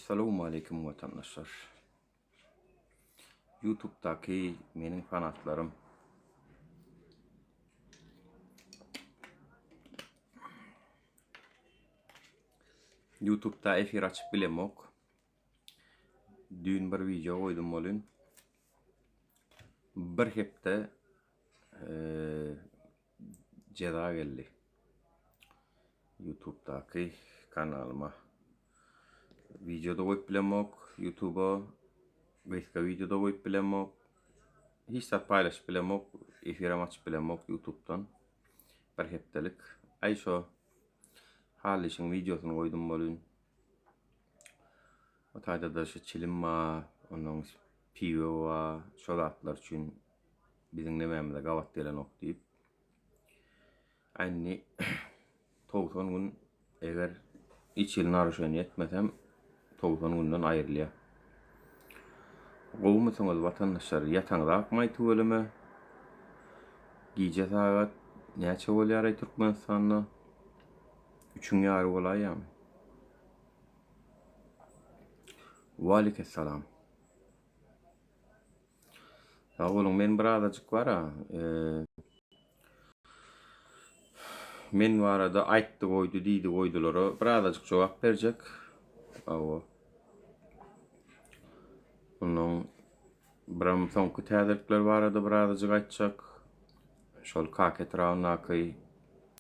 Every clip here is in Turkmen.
Essalawmaleýkim watandaşlar. Youtubedaky meniň fanatlarym. Youtubeda efir açyp bilemok. Düýn bir wideo goýdum welin bir hepde jeza geldi. Youtubedaky kanalyma. Wideo-da goýup bilemok Youtuba. Gysga wideo-da goýup bilemok. Hiç zat paýlaşyp bilemok. Efirem açyp bilemok Youtubedan. Bir hepdelik. Aý şo Halyşyň wideosyny goýdum welin. O taýda-da şu çilim bar, ondan piwo bar, şo zatlar üçin biziň nemämize gabat gelenok diýip. Indi 90 gün eger hiç hili naruşeniýe etmesem 90 günden aýrylýar. Gowumysyňyz watandaşlar ýataňyzakmaý tüweleme. Gije sagat näçe bolýaraý Türkmenistanda? Üçüň ýary bolaýýamy? Waleykessalam. Sag boluň men bir azajyk bara men barada aýtdy goýdy diýdi goýdulara bir azajyk jogap berjek. Hawa. Ondan biram soňky täzelikler barada bir azajyk aýtjak. Şol Kaka etrabyndaky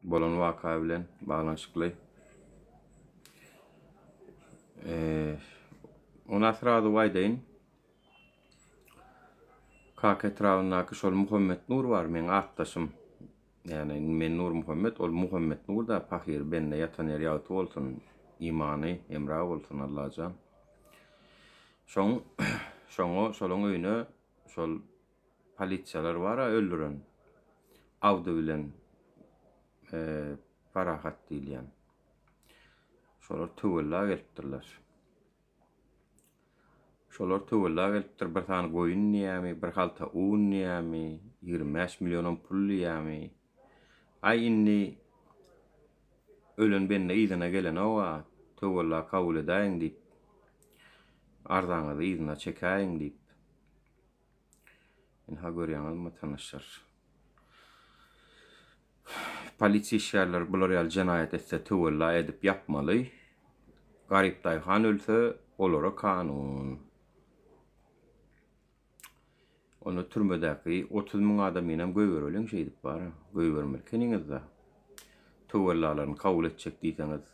bolan waka bilen baglanyşykly. Eee, ona srazu aýdaýyn. Kaka etrabyndaky şol Muhammet Nur bar, meň atdaşym. Ýagny men Nurmuhammet, ol Muhammet Nur da pahyr bende ýatan ýeri ýagty bolsun, imany hemra bolsun Allajan. Şoň şoňa şolaň öýüne şol polisiýalar bar-a öldüren Awdy bilen Parahat diýilýän. Şolar töwella gelipdirler. Şolar töwella gelipdir, bir sany goýun diýýämi, bir halta un diýýämi, 25 millionam pul diýýämi. Aý indi ölen bende yzyna gelenok-a, töwella kabul edäýiň diýip, arzaňyzy yzyna çekäýiň diýip. Ynha görýäňizmi tanyşlar. Polisiýa işgärleri bular ýaly jenaýat etse töwella edip ýapmaly. Garyp daýhan ölse olara kanun. Onda türmedäki 30 müň adamynam goýbereliň şeýdip bara. Goýbermeli ekeniňiz-dä. Töwellalaryny kabul etjek diýseňiz.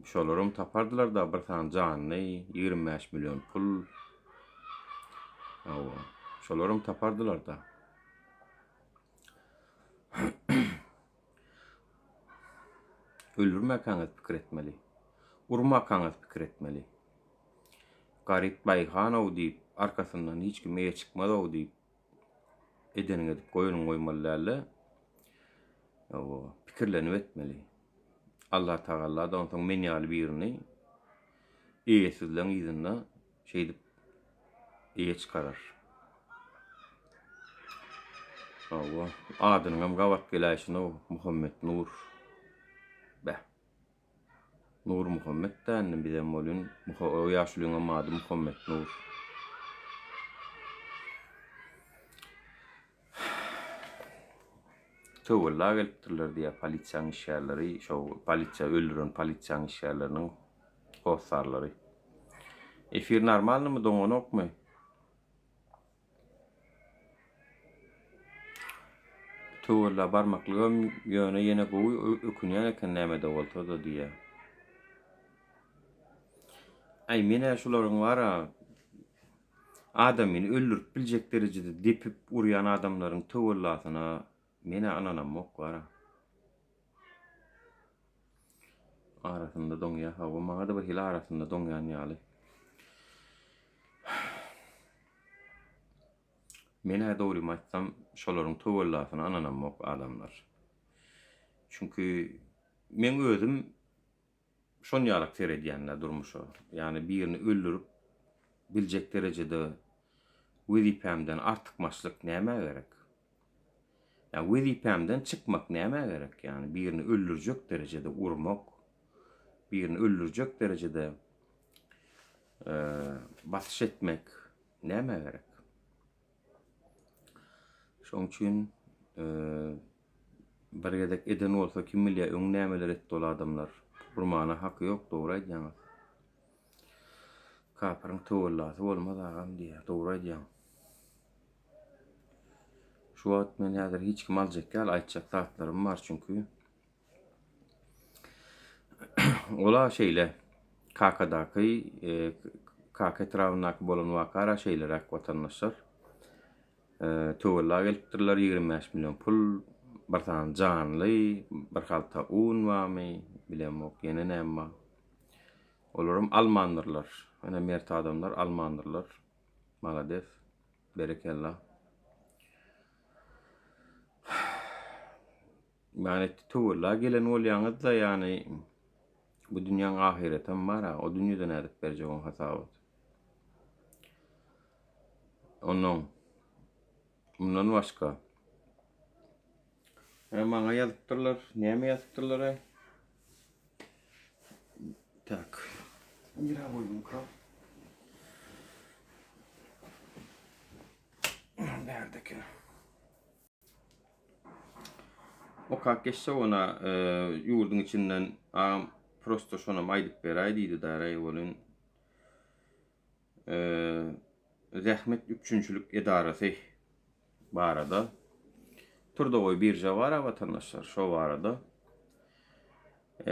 Şolaram tapardylar-da bir sany janly, 25 million pul. Hawa, şolaram tapardylar-da. Öldürmäkäňiz pikir etmeli. Urmakaňyz pikir etmeli. Garyp daýhan-ow diýip, arkasyndan hiç kim eýe çykmaz-ow diýip, edeniňi edip goýanyňy goýmaly däl-de, hawa, pikirlenip etmeli. Allatagalla-da onsoň men ýaly birini eýesizleň yzynda şeýdip eýe çykarar. Hawa, adynyňam gabat geläýşini-ow, Muhammet Nur. Beh. Nurmuhammet-dä indi bizem welin, o ýaşulyňam ady Muhammet Nur. Töwella gelipdirler diýýär polisiýanyň işgärleri, şo polisiýa öldüren polisiýanyň işgärleriniň hossarlary. Efir normalnymy doňanokmy? Töwella barmaklygam ýöne ýene gowy ökünýän eken nämede bolsa-da diýýär. Aý men-ä şularyň bar-a Adamyny öldürip biljek derejede depip urýan adamlaryň töwellasyna men-ä ynanamok wara. Arasynda doňýa hawa maňa-da bir hili arasynda doňýan ýaly. Men-ä dogrymy aýtsam şolaryň töwellasyna ynanamok adamlar. Çünki meň özüm Şonýalak seredýänler durmuşa. Ýagny birini öldürip biljek derejede wezipämden artykmaçlyk nämä gerek? Ýa wezipämden çykmak nämä gerek? Ýagny birini öldürjek derejede urmak, birini öldürjek derejede. Basyş etmek nämä gerek? Şoň üçin bir gezek eden bolsa kim bilýär öň nämeler etdi ol adamlar. Urmana haky ýok dogry aýdýaňyz. Kapyryň töwellasy bolmaz agam diýýär. Dogry aýdýaň. Şu wagt men häzir hiç kim aljak däl aýtjak zatlarym bar çünki. Ola şeýle Kakadaky e, Kaka etrabyndaky bolan wakara şeýleräk watandaşlar. E, töwella gelipdirler 25 million pul, bir sany janly, bir halta un barmy, bilemok, ýene näme bar. Olaram almandyrlar. Ene mert adamlar almandyrlar. Malades. Berekella. Ýani töwella gelen bolýaňyzda ýani bu dünýäň ahyretem bar-a, o dünýede nädip berjek oň hasabat. Onnoň mundan başga Hä maňa ýazypdyrlar. Näme ýazypdyrlar-aý? Tak. Nirä goýdumka? Bärde eken. Okap geçsek ona ýurduň içinden agam prosto şonam aýdyp beräý diýdi daraý welin zähmet üpjünçilik edarasy barada turdowoý birža bar watandaşlar şo barada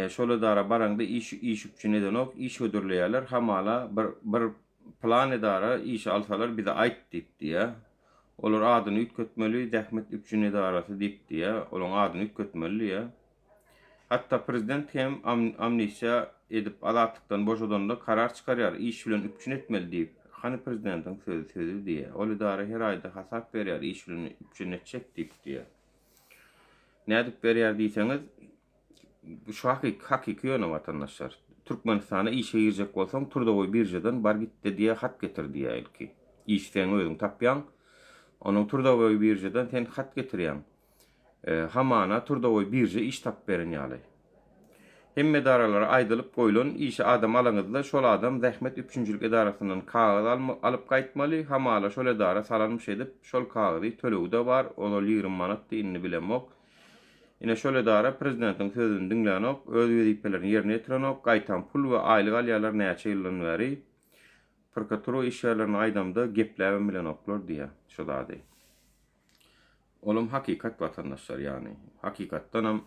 şol edara baraňda iş iş üpjün edenok iş hödürleýärler hamala bir bir Pylan edara işe alsalar bize aýt diýip diýýä. Olar adyny üýtgetmeli, zähmet üpjün edarasy diýip diýýä. Olaň adyny üýtgetmeli diýýä. Hatda prezident hem amnistiýa edip azatlykdan boşadanda karar çykarýar, iş bilen üpjün etmeli diýip. Hany prezidentiň sözi sözi diýýä. Ol edara her aýda hasap berýär, iş bilen üpjün etjek diýip diýýä. Nädip berýär diýseňiz, Şu hakyky hakyky ýöne watandaşlar. Türkmenistana işe girjek bolsaň turdowoý biržadan bar gitde diýä hat getir diýä ilki. Işi sen özüň tapýaň. Onuň turdowoý biržadan sen hat getirýäň. Hamana turdowoý birža iş tapyp beren ýaly. Hemme edaralara aýdylyp goýlan işe adam alaňyzda şol adam zähmet üpjünçilik edarasyndan kagyz alyp gaýtmaly hamala şol edara salanmyş edip şol kagyzy tölegi-de bar ozal 20 manatdy indi bilemok Ine şol edara prezidentiň sözüni diňlänok, öz wezipelerini ýerine ýetirenok, gaýtam pul we aýlyk alýarlar näçe ýyldan bäri. Prokuratura işgärlerine aýdamda gepläbem bilenoklar diýýär şo zady. Olam hakykat watandaşlar ýagny hakykatdanam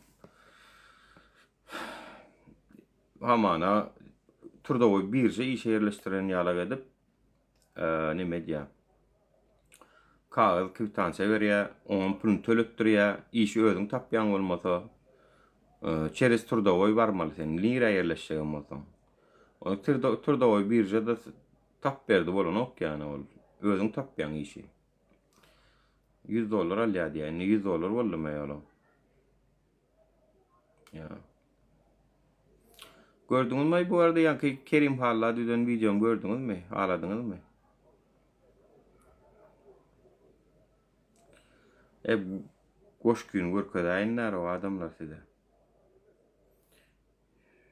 hamana turdowoý birža işe ýerleşdiren ýalak edip neme edýär. Kagyz kwitansiýa berýär, oňam puluny töletdirýär, işi özüň tapýaň bolmasa, çerez turdowoý barmaly sen, nirä ýerleşjegem bolsaň. Ony turdowoý biržada tap berdi bolanok ýagny ol. Özüň tapýaň işi. 100 dollar alýar diýýär. Indi 100 dollar boldumy ýa Ýa. Gördüňizmi bu arada ýaňky Kerim Halla düzen wideomy gördüňizmi? Haladyňyzmy? E goşgyny görkezäýinler o adamlar size.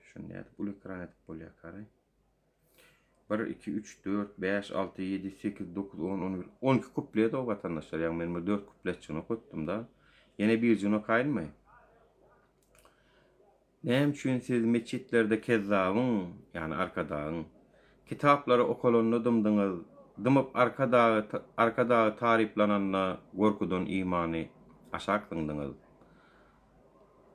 Şuny nädip uly ekran edip bolýar kary? 1, 2, 3, 4, 5, 6, 7, 8, 9, 10, 11, 12 kuplet o watandaşlar. Ýagny men bir 4 kupletçini okatdym da. Ýene birjini okaýynmy? Näme üçin siz metjitlerde Kezzabyň, ýagny Arkadagyň, kitaplary okalanda dymdyňyz, dymyp Arkadagy Arkadagy taryplananda gorkudan imany aşak zyňdyňyz.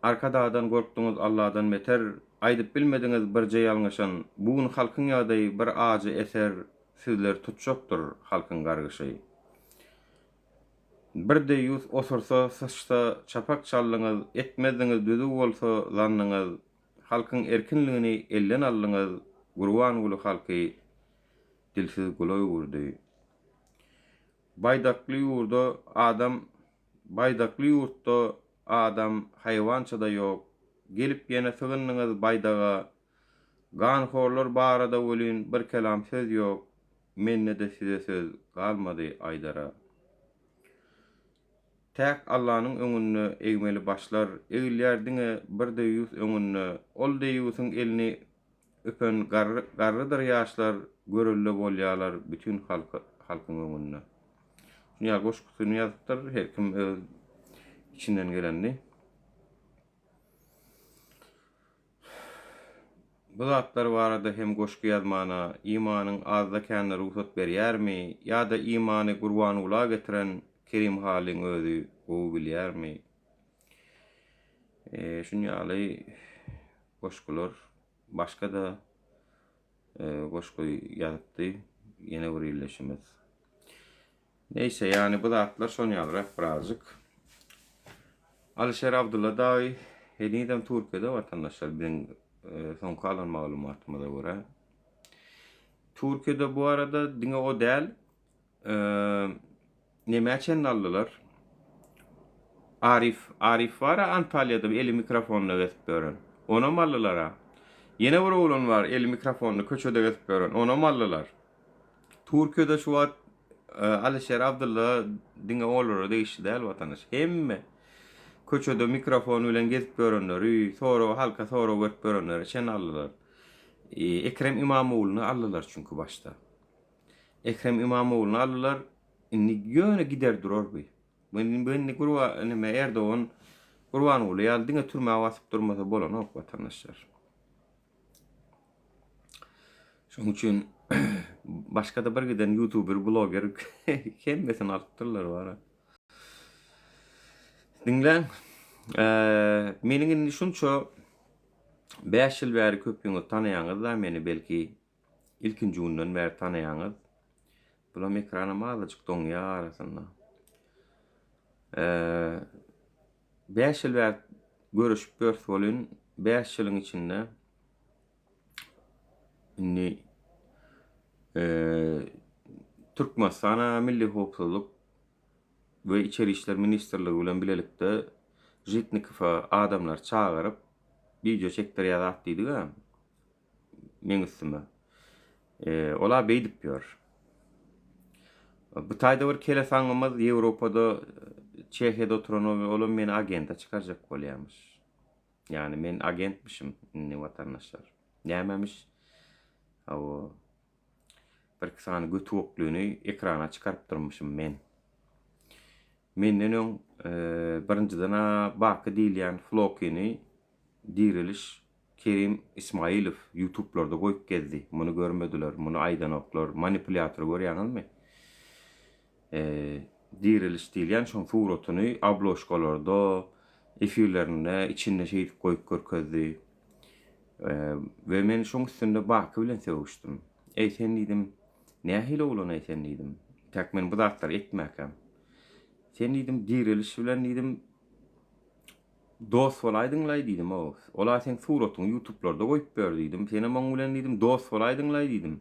Arkadagdan gorkduňyz Alladan beter, aýdyp bilmediňiz birje ýalňyşyn, bu gün halkyň ýagdaýy bir ajy eser, sizleri tutjakdyr halkyň gargyşy. Bir deýýus osursa, syçsa, çapak çaldyňyz, Etmezdiňiz düzüw bolsa zannyňyz, Halkyň erkinligini elden aldyňyz, Gurbanguly halky dilsiz gula öwürdi. Baýdakly ýurda adam Baýdakly ýurtda adam haýwança-da ýok, Gelip ýene sygyndyňyz baýdaga, Ganhorlar barada welin bir kelam söz ýok, mende-de size söz galmady aýdara. Täk Allanyň öňünde egmeli başlar, egilýär diňe bir deýýus öňünde, ol deýýusyň elini. öpen garry, garrydyr ýaşlar görelde bolýarlar bütin halka, halkyň öňünde. Şuny ýaly goşgusyny ýazypdyr, her kim öz içinden gelenini. Bu zatlar barada hem goşgy ýazmana imanyň azda-kände rugsat berýärmi ýa-da imany Gurbangula getiren Kerim Halyň özi gowy bilýärmi? Şuny ýaly goşgular başga-da goşgy ýazypdy ýene bir ildeşimiz. Neýse, ýagny bu zatlar şon ýalyrak birazjyk. Alyşer Abdylla dagy henizem Türkiýede watandaşlar biziň soňky alan maglumatymyza görä. Türkiýede bu arada diňe o däl, nemä çenli aldylar? Arif, Arif bar-a Antalýada eli mikrofonla gezip ýören. Onam aldylar-a. Ýene bir oglan bar, eli mikrofonly köçede gezip ýören. Onam aldylar. Türkiýede şu wagt Alyşer Abdylla diňe olara degişli däl watandaş. Hemme köçede mikrofon bilen gezip ýörenleri, sorag halka sorag berip ýörenleri çen aldylar. Ekrem Imamogluny aldylar çünki başda. Ekrem Imamogluny aldylar. Indi ýöne gider durar bu. Bu indi Gurba neme Erdogan Gurbanguly ýaly diňe türmä basyp durmasa bolanok watandaşlar. Şonuň üçin başga-da bir giden ýutuber, bloger hemmesini alypdyrlar bara. Diňläň. Meniň indi şunça 5 ýyl bäri köpüňiz tanaýaňyz-da meni belki ilkinji günden bäri tanaýaňyz. Bulam ekranam azajyk doňýar arasynda. 5 ýyl bäri görüşip ýörüs welin, 5 ýylyň içinde indi Türkmenistana Milli howpsuzlyk we Içeri işler ministrligi bilen bilelikde Žitnikowa adamlary çagyryp, wideo çekdirýär zat diýdik-ä. Meň üstüme. Ola beýdip ýör. Bu taýda bir kelesaňymyz Ýewropada Çehiýada oturan olam meni agente çykarjak bolýarmyş. Ýagny men agentmişim indi watandaşlar. Nämemiş? Hawa. Birki sany göti oklyny ekrana çykaryp durmuşym men. Menden öň birinjiden-ä Baky diýilýän Flokini Diriliş Kerim Ismailow ýutublarda goýup gezdi. Muny görmediler, muny aýdanoklar. Manipulýatory görýäňizmi? Diriliş diýilýän şoň suratyny obložkalarda, efirlerinde içinde şeýdip goýup görkezdi. We men şoň üstünde Baky bilen sögüşdim. Eý sen diýdim, nähili oglan-eý sen diýdim. Täk men bu zatlary etmäkäm. Sen diýdim, diriliş bilen diýdim, dost bolaýdyň-laý diýdim-ow. Ol-a seň suratyňy ýutublarda goýup ber diýdim. Senem oň bilen diýdim, dost bolaýdyň-laý diýdim.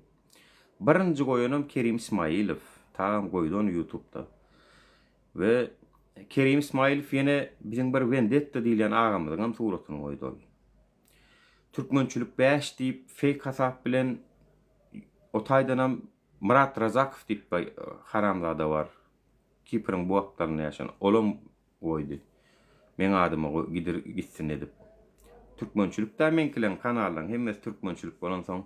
Birinji goýanam Kerim Ismailow. Tagam goýdy ony ýutubda. We Kerim Ismailow ýene biziň bir Wendetta diýilýän agamyzyňam suratyny goýdy ol. Türkmençilik 5 diýip feýk hasap bilen o taýdanam Myrat Razakow diýip bir haramzada bar. Kipriň bu gapdalynda ýaşan. Olam goýdy. Meň adyma gidir gitsin edip. Türkmençilik dä meňkileň kanallaň hemmesi türkmençilik bolansoň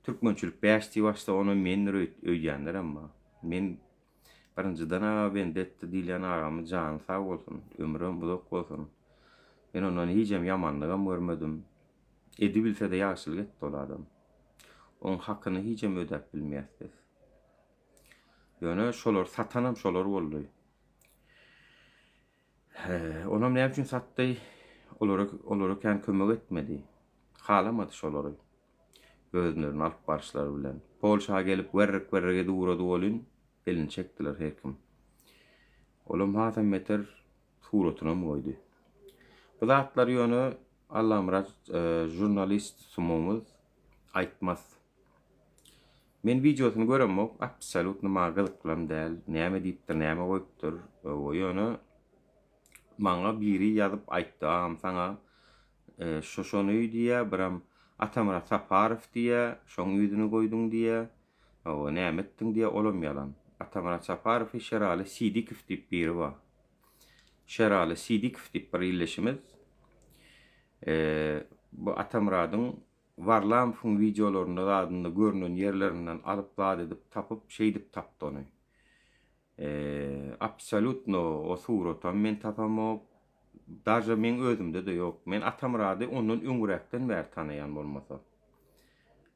türkmençilik 5 diýip açsa onam mendir öýdýänlerem bar. Men Birinjiden aga Wendetta diýilýän agamyň jany sag bolsun, ömrem uzak bolsun. Men ondan hijem ýamanlygam görmedim. Edibilsede ýagşylyk etdi ol adam. Oň hakyny hijem ödäp bilmeýäs biz. Ýöne şolary satanam şolar boldy. Onam näme üçin satdy? Olara olara kän kömek etmedi. Halamady şolary. Özlerini alyp baryşlary bilen. Polşa gelip werrik-werrik edip ugrady welin, elini çekdiler her kim. Olam hasam beter suratynam goýdy. Bu zatlary ýöne Allamyrat žurnalist sumumyz aýtmaz. Men wideosyny göremok, absolýutno maňa gyzyklam däl, näme diýipdir, näme goýupdyr, ýöne maňa biri ýazyp aýtdy, agam saňa şo şony diýýä, biram Atamyrat Saparow diýýä, şoň ýüzüni goýduň diýýä, hawa näme etdiň diýýä, olam ýalan. Atamyrat Saparowy Şeraly Sidikow diýip biri bar. Şeraly Sidikow diýip bir ildeşimiz bu Atamyradyň. Warlamowyň wideolarynda zadynda görünen ýerlerinden alyp zat edip tapyp şeýdip tapdy ony. Absolýutno o suratam men tapamok. Daže meň özümde-de ýok. Men Atamyrady ondan öňräkden bäri tanaýan bolmasa.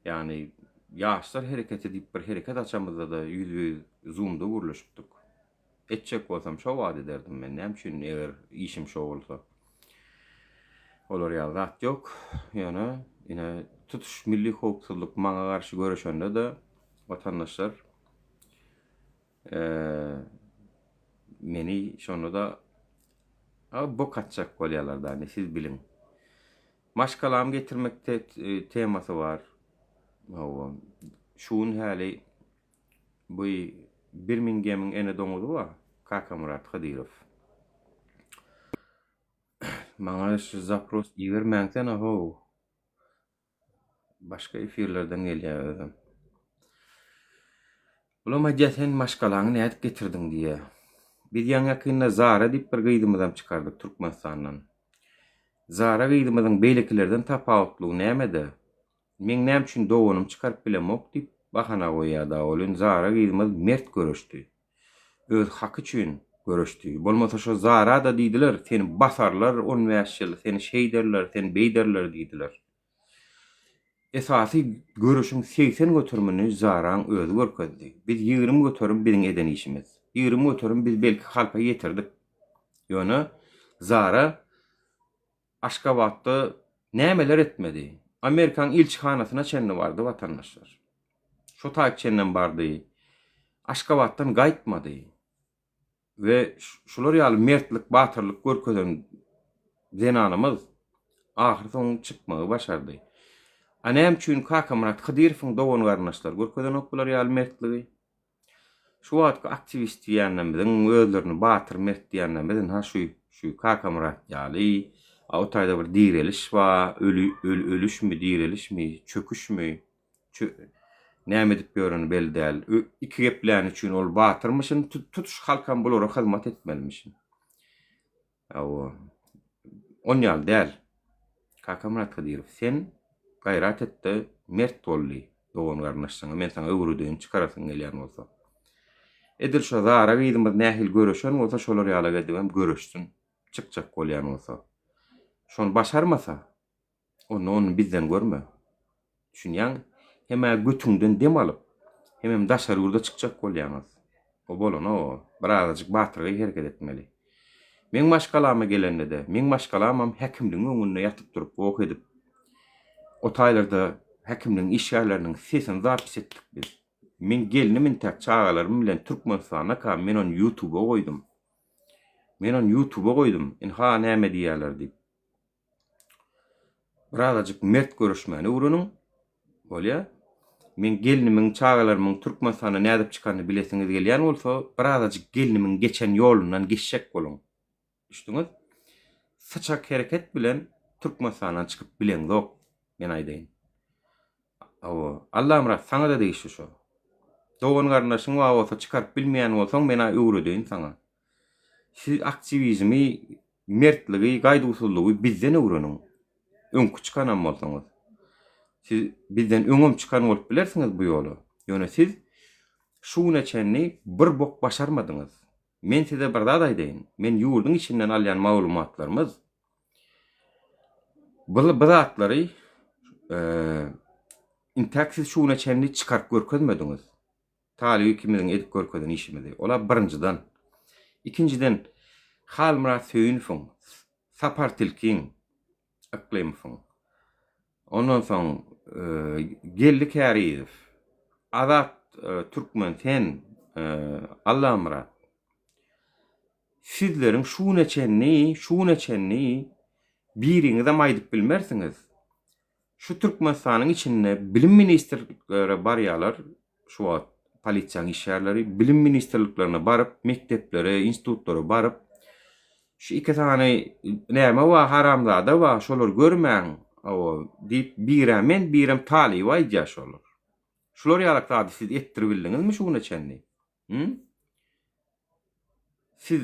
Ýagny Ýaşlar hereketi diýip bir hereket açamyzda-da ýüzbe-ýüz zoomda gürleşipdik. Etjek bolsam şo wagt ederdim men. Näme üçin eger işim şo bolsa. Olar ýaly zat ýok. Ýöne ine tutuş milli howpsuzlyk maňa garşy göreşende-de watandaşlar meni şonda-da bok atjak bolýarlar da indi siz biliň. Maşgalamy getirmek temasy bar. Hawa. Şu gün häli bu Birmingemiň ene doňuzy bar, Kakamyrat Hydyrow. Maňa şu zapros ibermäňsene how. Başga efirlerden gelýär özem. Bulam aýdýar sen maşgalaňy nädip getirdiň diýýär. Biz ýaňy-ýakynda Zara diýip bir gyzymyzam çykardyk Türkmenistandan. Zara gyzymyzyň beýlekilerden tapawutlygy nämede? Meň näme üçin doganymy çykaryp bilemok diýip bahana goýýar da ol indi Zara gyzymyz mert göreşdi. Öz haky üçin göreşdi. Bolmasa şo Zara-da diýdiler seni basarlar on bäş ýyl seni şeýderler seni beýderler diýdiler. Esasy göreşiň 80 göterimini Zaraň özi görkezdi. Biz 20 göterim biziň eden işimiz. 20 göterim biz belki halka ýetirdik. Ýöne Zara Aşgabatda nämeler etmedi? Amerikaň ilçihanasyna çenli bardy watandaşlar. Şo taýyk çenlem bardy. Aşgabatdan gaýtmady. We şular ýaly mertlik, batyrlyk görkezen zenanymyz ahyrsoňy çykmagy başardy. A näme üçin Kakamyrat Hydyrowyň dogan-garyndaşlary görkezenok bular ýaly mertligi? Şu wagtky aktiwist diýýänlerimiziň, özlerini batyr, mert diýýänlerimiz ynha şu şu Kakamyrat ýaly, a o taýda bir direliş bar, öli ölüşmi, direlişmi, çöküşmi? Näme edip ýöreni belli däl. Iki gepläni üçin ol batyrmyşyn, tutuş halkam bulara hyzmat etmelimişin. Hawa. On ýaly däl. Kakamyrat Hydyrow, sen gaýrat et-de, mert bol diý dogan-garyndaşlaryňa, men saňa öwredeýin, çykarasyň gelýän bolsa. Edil şo Zara gyzymyz nähili göreşen bolsa, şolar ýalak edibem göreşsin, çykjak bolýan bolsa. Şony başarmasa, Onda ony bizden görme. Düşünýäň? Hem-ä götüňden dem alyp, hemem daşary ýurda çykjak bolýaňyz. O bolanok-a. Birazajyk batyrgaý hereket etmeli. Meň maşgalama gelende-de, meň maşgalamam häkimligiň öňünde ýatyp-turup goh edip, o taýlarda häkimligiň işgärleriniň sesini zapis etdik biz. Meň gelnim intäk çagalarym bilen Türkmenistandaka men ony ýutuba goýdum. Men ony ýutuba goýdum, ynha näme diýýärler diýip. Birazajyk mert göreşmäni öwreniň. Bolýa. Meň gelnimiň, çagalarymyň Türkmenistana nädip çykanyny bilesiňiz gelýän bolsa, birazajyk gelnimiň geçen ýolundan geçjek boluň. Düşdüňiz? Syçak hereket bilen Türkmenistandan çykyp bileňzok, men aýdaýyn. Hawa, Allamyrat saňa-da degişli şo. Dogan-garyndaşyň bar bolsa çykaryp bilmeýän bolsaň, men-ä öwredeýin saňa. Siz aktiwizmi Mertligi, gaýduwsyzlygy bizden öwreniň. Öňki çykanam bolsaňyz. Siz bizden öňem çykan bolup bilersiňiz bu ýola. Ýöne siz şu güne çenli bir bok başarmadyňyz. Men size bir zat aýdaýyn. Men ýurduň içinden alýan maglumatlarymyz bu bu zatlary intäk siz şu güne çenli çykaryp görkezmediňiz. Talyp ikimiziň edip görkezen işimizi. Ola birinjiden. Ikinjiden Halmyrat Söýünowyň, Sapar Tilkiň, Yklymowyň. Ondan soň Geldi Käriýew, Azat Türkmen sen, Allamyrat. Sizleriň şu güne çenli, şu güne çenli biriňizem aýdyp bilmersiňiz. Şu Türkmenistanyň içinde bilim ministrliklere barýalar şu wagt polisiýanyň işgärleri bilim ministrliklerine baryp mekdeplere institutlara baryp şu iki sany näme bar haramzada bar şolary görmäň hawa diýip birä men birem talyba aýdýar şolar. Şular ýalak zady siz etdiribildiňizmi şu güne çenli? Hı? Siz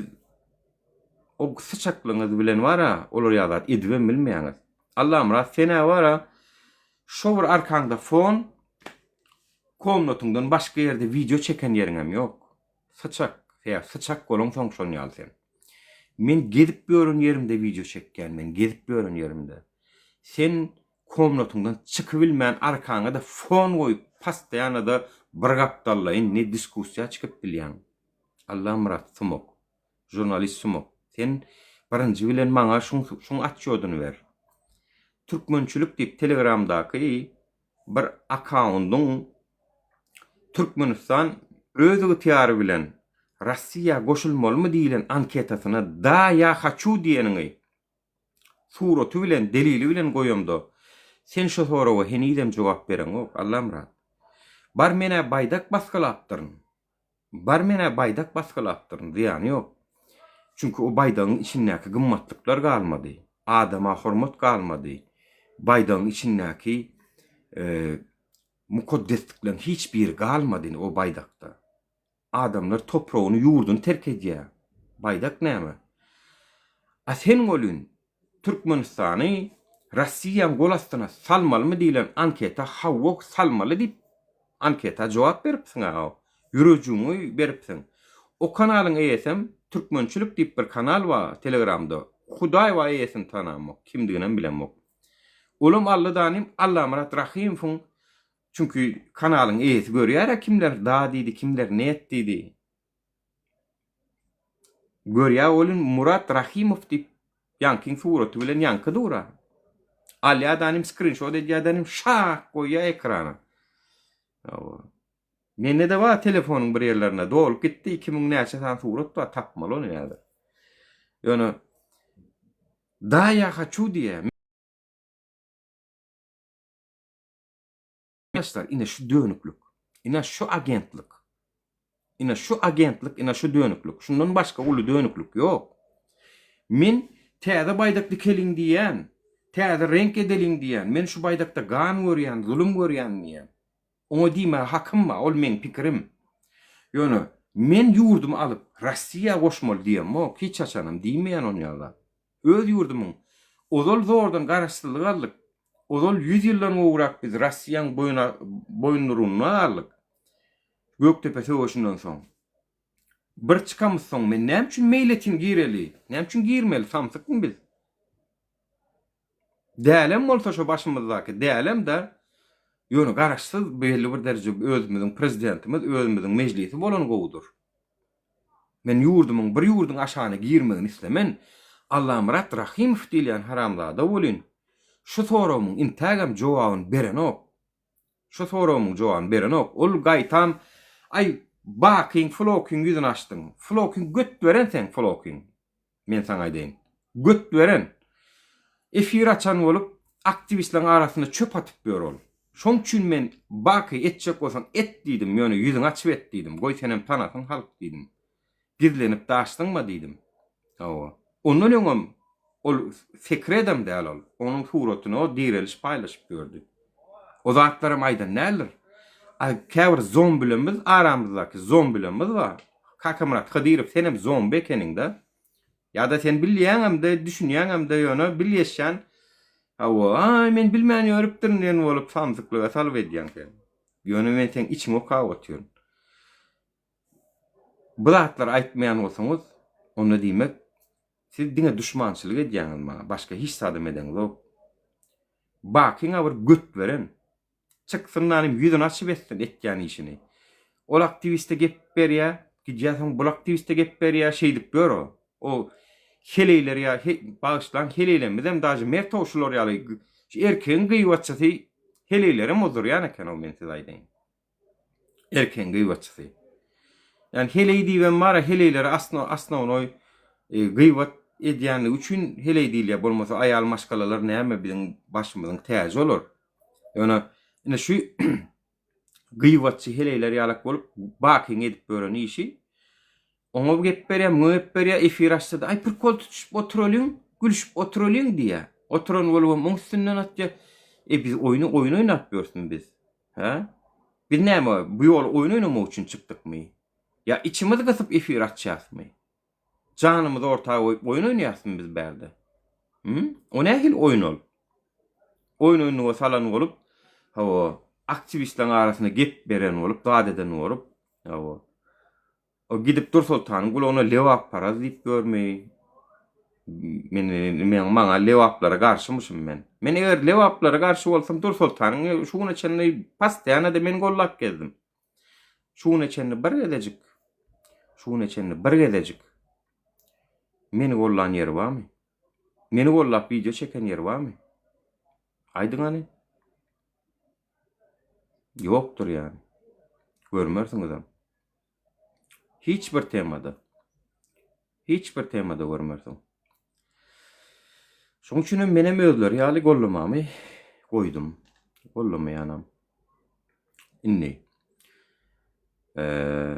o syçaklygyňyz bilen bara olar ýaly zat edibem bilmeýäňiz. Allamyrat sen-ä bara. Şo bir arkaňda fon, komnatyňdan başga ýerde wideo çeken ýeriňem ýok. Syçak, sebäbi syçak bolaňsoň şon ýaly sen. Men gezip ýören ýerimde wideo çekýän men gezip ýören ýerimde. Sen komnatyňdan çykybilmän arkaňa-da fon goýup postoýanada bir gapdallaýyn ne diskussiýa çykyp bilýäň. Allamyrat sumok. Žurnalist sumok. Sen birinji bilen maňa şuň şuň atçýodyny ber. Türkmençilik diýip telegramdaky bir akkaundyň Türkmenistan öz ygtyýary bilen Rossiýa goşulmalymy diýlen anketasyna da ýa haçu diýeniňi suraty bilen, delili bilen goýamda, sen şo soraga henizem jogap bereňok, Allamyrat. Bar men-ä baýdak basgylapdyryn. Bar men-ä baýdak basgylapdyryn, zyýany ýok. Çünki o baýdagyň içindäki gymmatlyklar galmady. Adama hormat galmady. Baýdagyň içindäki mukaddeslikleriň hiç biri galmady indi o baýdakda. Adamlar topragyny, ýurduny terk edýär. Baýdak näme? A sen welin Türkmenistany Rossiýaň gol astyna salmalymy diýlen anketa hawa salmaly diýip anketa jogap beripsiň-ä ýürejigiňi beripsiň. O kanalyň eýesem Türkmençilik diýip bir kanal bar telegramda. Hudaý bar eýesini tanamok, kimdiginem bilemok. Olam Alladanym Allamyrat Rahymowyň çünki kanalyň eýesi görýär-ä kimler da diýdi, kimler net diýdi. Görýä welin Murat Rahymow diýip ýaňkyň suraty bilen ýaňky dur-a. Alýadanym skrinşot edýädanym şak goýýa ekrana. Hawa. Mende-de bar telefonyň bir ýerlerinde dolup gitdi 2000 näçe sany surat bar tapmaly ony häzir. Ýöne Da ýa haçu diýýä. Ýaşlar ine şu dönüklik. Ine şu agentlik. Ine şu agentlik, ine şu dönüklik. Şundan başga uly dönüklik ýok. Men täze baýdak dikeliň diýýän, täze reňk edeliň diýýän, men şu baýdakda gan görýän, zulum görýän diýýän. Oňa diýmäge hakym bar, ol meň pikirim. Ýöne men ýurdumy alyp Rossiýa goşmaly diýemok, hiç haçanam diýmeýän onýa zat. Öz ýurdumyň ozal zordan garaşsyzlyk aldyk, ozal ýüz ýyldan gowrak biz Rossiýaň boýundurugynda galdyk. Gökdepe söweşinden soň. Bir çykamyzsoň men näme üçin meýletin gireli? Näme üçin girmeli? Samsykmy biz? Dälem bolsa şo başymyzdaky dälem-de, ýöne garaşsyz belli bir dereje özümiziň prezidentimiz, özümiziň mejlisi bolany gowudyr. Men ýurdumyň bir ýurduň aşagyna girmegini islemen. Allamyrat Rahymow diýilýän haramzada welin şu soragymyň intägem jogabyny berenok. Şu soragymyň jogabyny berenok. Ol gaýtam aý Bakyň Flokyň ýüzüni açdyň. Flokyň göt beren seň Flokyň. Men saňa aýdaýyn. Göt beren. Efir açan bolup aktiwistleriň arasynda çöp atyp ýör ol. Şoň üçin men Baky etjek bolsaň et diýdim, ýöne ýüzüňi açyp et diýdim. Goý senem tanasyn halk diýdim. Gizlenip daşdyňma diýdim. Hawa. Ondan öňem ol sekredem däl ol. Onuň suratyny o direliş paýlaşyp ýördi. O zatlaram aýdan däldir. A käbir zombilerimiz aramyzdaky zombilerimiz bar. Kakamyrat Hydyrow senem zombi ekeniňdä. Ýa-da sen bilýäňem-de, düşünýäňem-de ýöne bilýeşýän hawa, aý men bilmän ýörüpdirin diýen bolup samsyklyga salyp edýäň sen. Ýöne men seň içiňi okap otyryn. Bu zatlary aýtmaýan bolsaňyz, onda diýmek siz diňe duşmançylyk edýäňiz maňa, başga hiç zadam edeňzok. Bakyňa bir göt beren. Çyksyn nanym ýüzüni açyp etsin etýän işini. Ol aktiwiste gep berýä, gidýä soň bul aktiwiste gep berýä, şeýdip ýör o. O heleýler ýa bagyşlaň heleýlemizem daže mertow şular ýaly şu erkegiň gyýbatçysy heleýlerem ozdurýan eken o men size aýdaýyn. Erkegiň gyýbatçysy. Ýani heleý diýibem bar-a heleýlere asnownoý gyýbat edýänligi üçin heleý diýilýär bolmasa aýal maşgalalar näme biziň başymyzyň täji olar. Ýöne ine şu gyýbatçy heleýler ýalak bolup Bakyň edip ýören işi oňa gep berýär, muňa gep berýär, efir açsa-da aý prikol tutuşyp oturalyň, gülüşip oturalyň diýýär. Oturan bolubam oň üstünden atýar. E biz oýny oýun oýnap ýörsün biz. Hä? Biz näme bu ýola oýun oýnamak üçin çykdykmy? Ýa içimiz gysyp efir açýasmy? Janymyzy orta goýup oýun oýnaýasmy biz bärde? Hü? O nähili oýun ol? Oýun oýnuga salan bolup. Hawa, aktiwistleriň arasynda gep beren bolup, zat eden bolup, hawa. O gidip Dursoltanyň gulagyna lebapparaz diýip ýörmi? Men men maňa lebaplara garşymyşym men. Men eger lebaplara garşy bolsam Dursoltanyň şu güne çenli postoýanada men gollap gezdim. Şu güne çenli bir gezejik şu güne çenli bir gezejik meni gollan ýeri barmy? Meni gollap wideo çeken ýeri barmy? Aýdyň hany. Ýokdur ýany. Görmersiňizem. Hiç bir temada. Hiç bir temada görmersiň. Şoň üçin hem menem özleri ýaly gollamamy goýdum. Gollamaýanam. Indi. Eee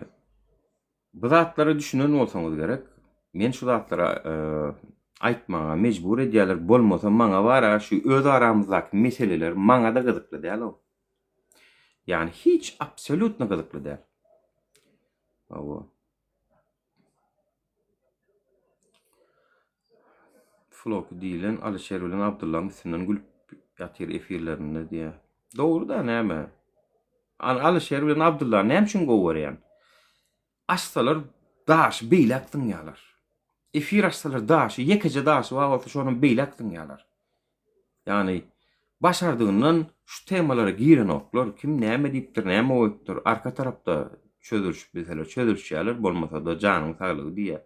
Bu zatlara düşünen bolsaňyz gerek. Men şu zatlary aýtmaga mejbur edýärler. Bolmasa maňa bara şu öz aramyzdaky meseleler maňa-da gyzykly däl-ow. Ýagny hiç absolýutno gyzykly däl. Hawa. Floki diýlen Alyşer bilen Abdyllaň üstünden gülüp ýatyr efirlerinde diýýär. Dogry-da näme? Alyşer bilen Abdyllany näme üçin gowy görýän? Açsalar daşy beýläk zyňýarlar. Efir açsalar daşy, ýekeje daşy bar bolsa şonam beýläk zyňýarlar. Ýagny başardygyndan şu temalara girenoklar, kim näme diýipdir, näme goýupdyr, arka tarapda çözülişip bilseler çözülişýärler, bolmasa-da janyň saglygy diýýär.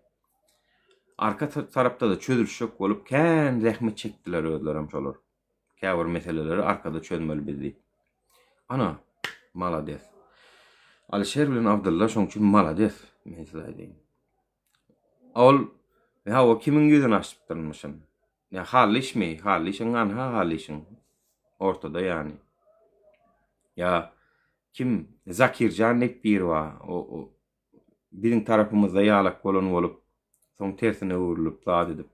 Arka tarapda-da çözülişjek bolup kän zähmet çekdiler özlerem şolar. Käbir meseleleri arkada çözmeli biz diýip. Ana, malades. Alyşer bilen Abdylla şoň üçin malades, men size aýdaýyn. Ol, hawa, kimiň ýüzüni açypdyrmyşyn? Ýa Hallyşmy? Hallyşyň anha Hallyşyň. Ortada ýany. Ýa kim Zakirjan diýip biri bar. O, o biziň tarapymyzda ýalak bolan bolup, soň tersine öwrülip zat edip.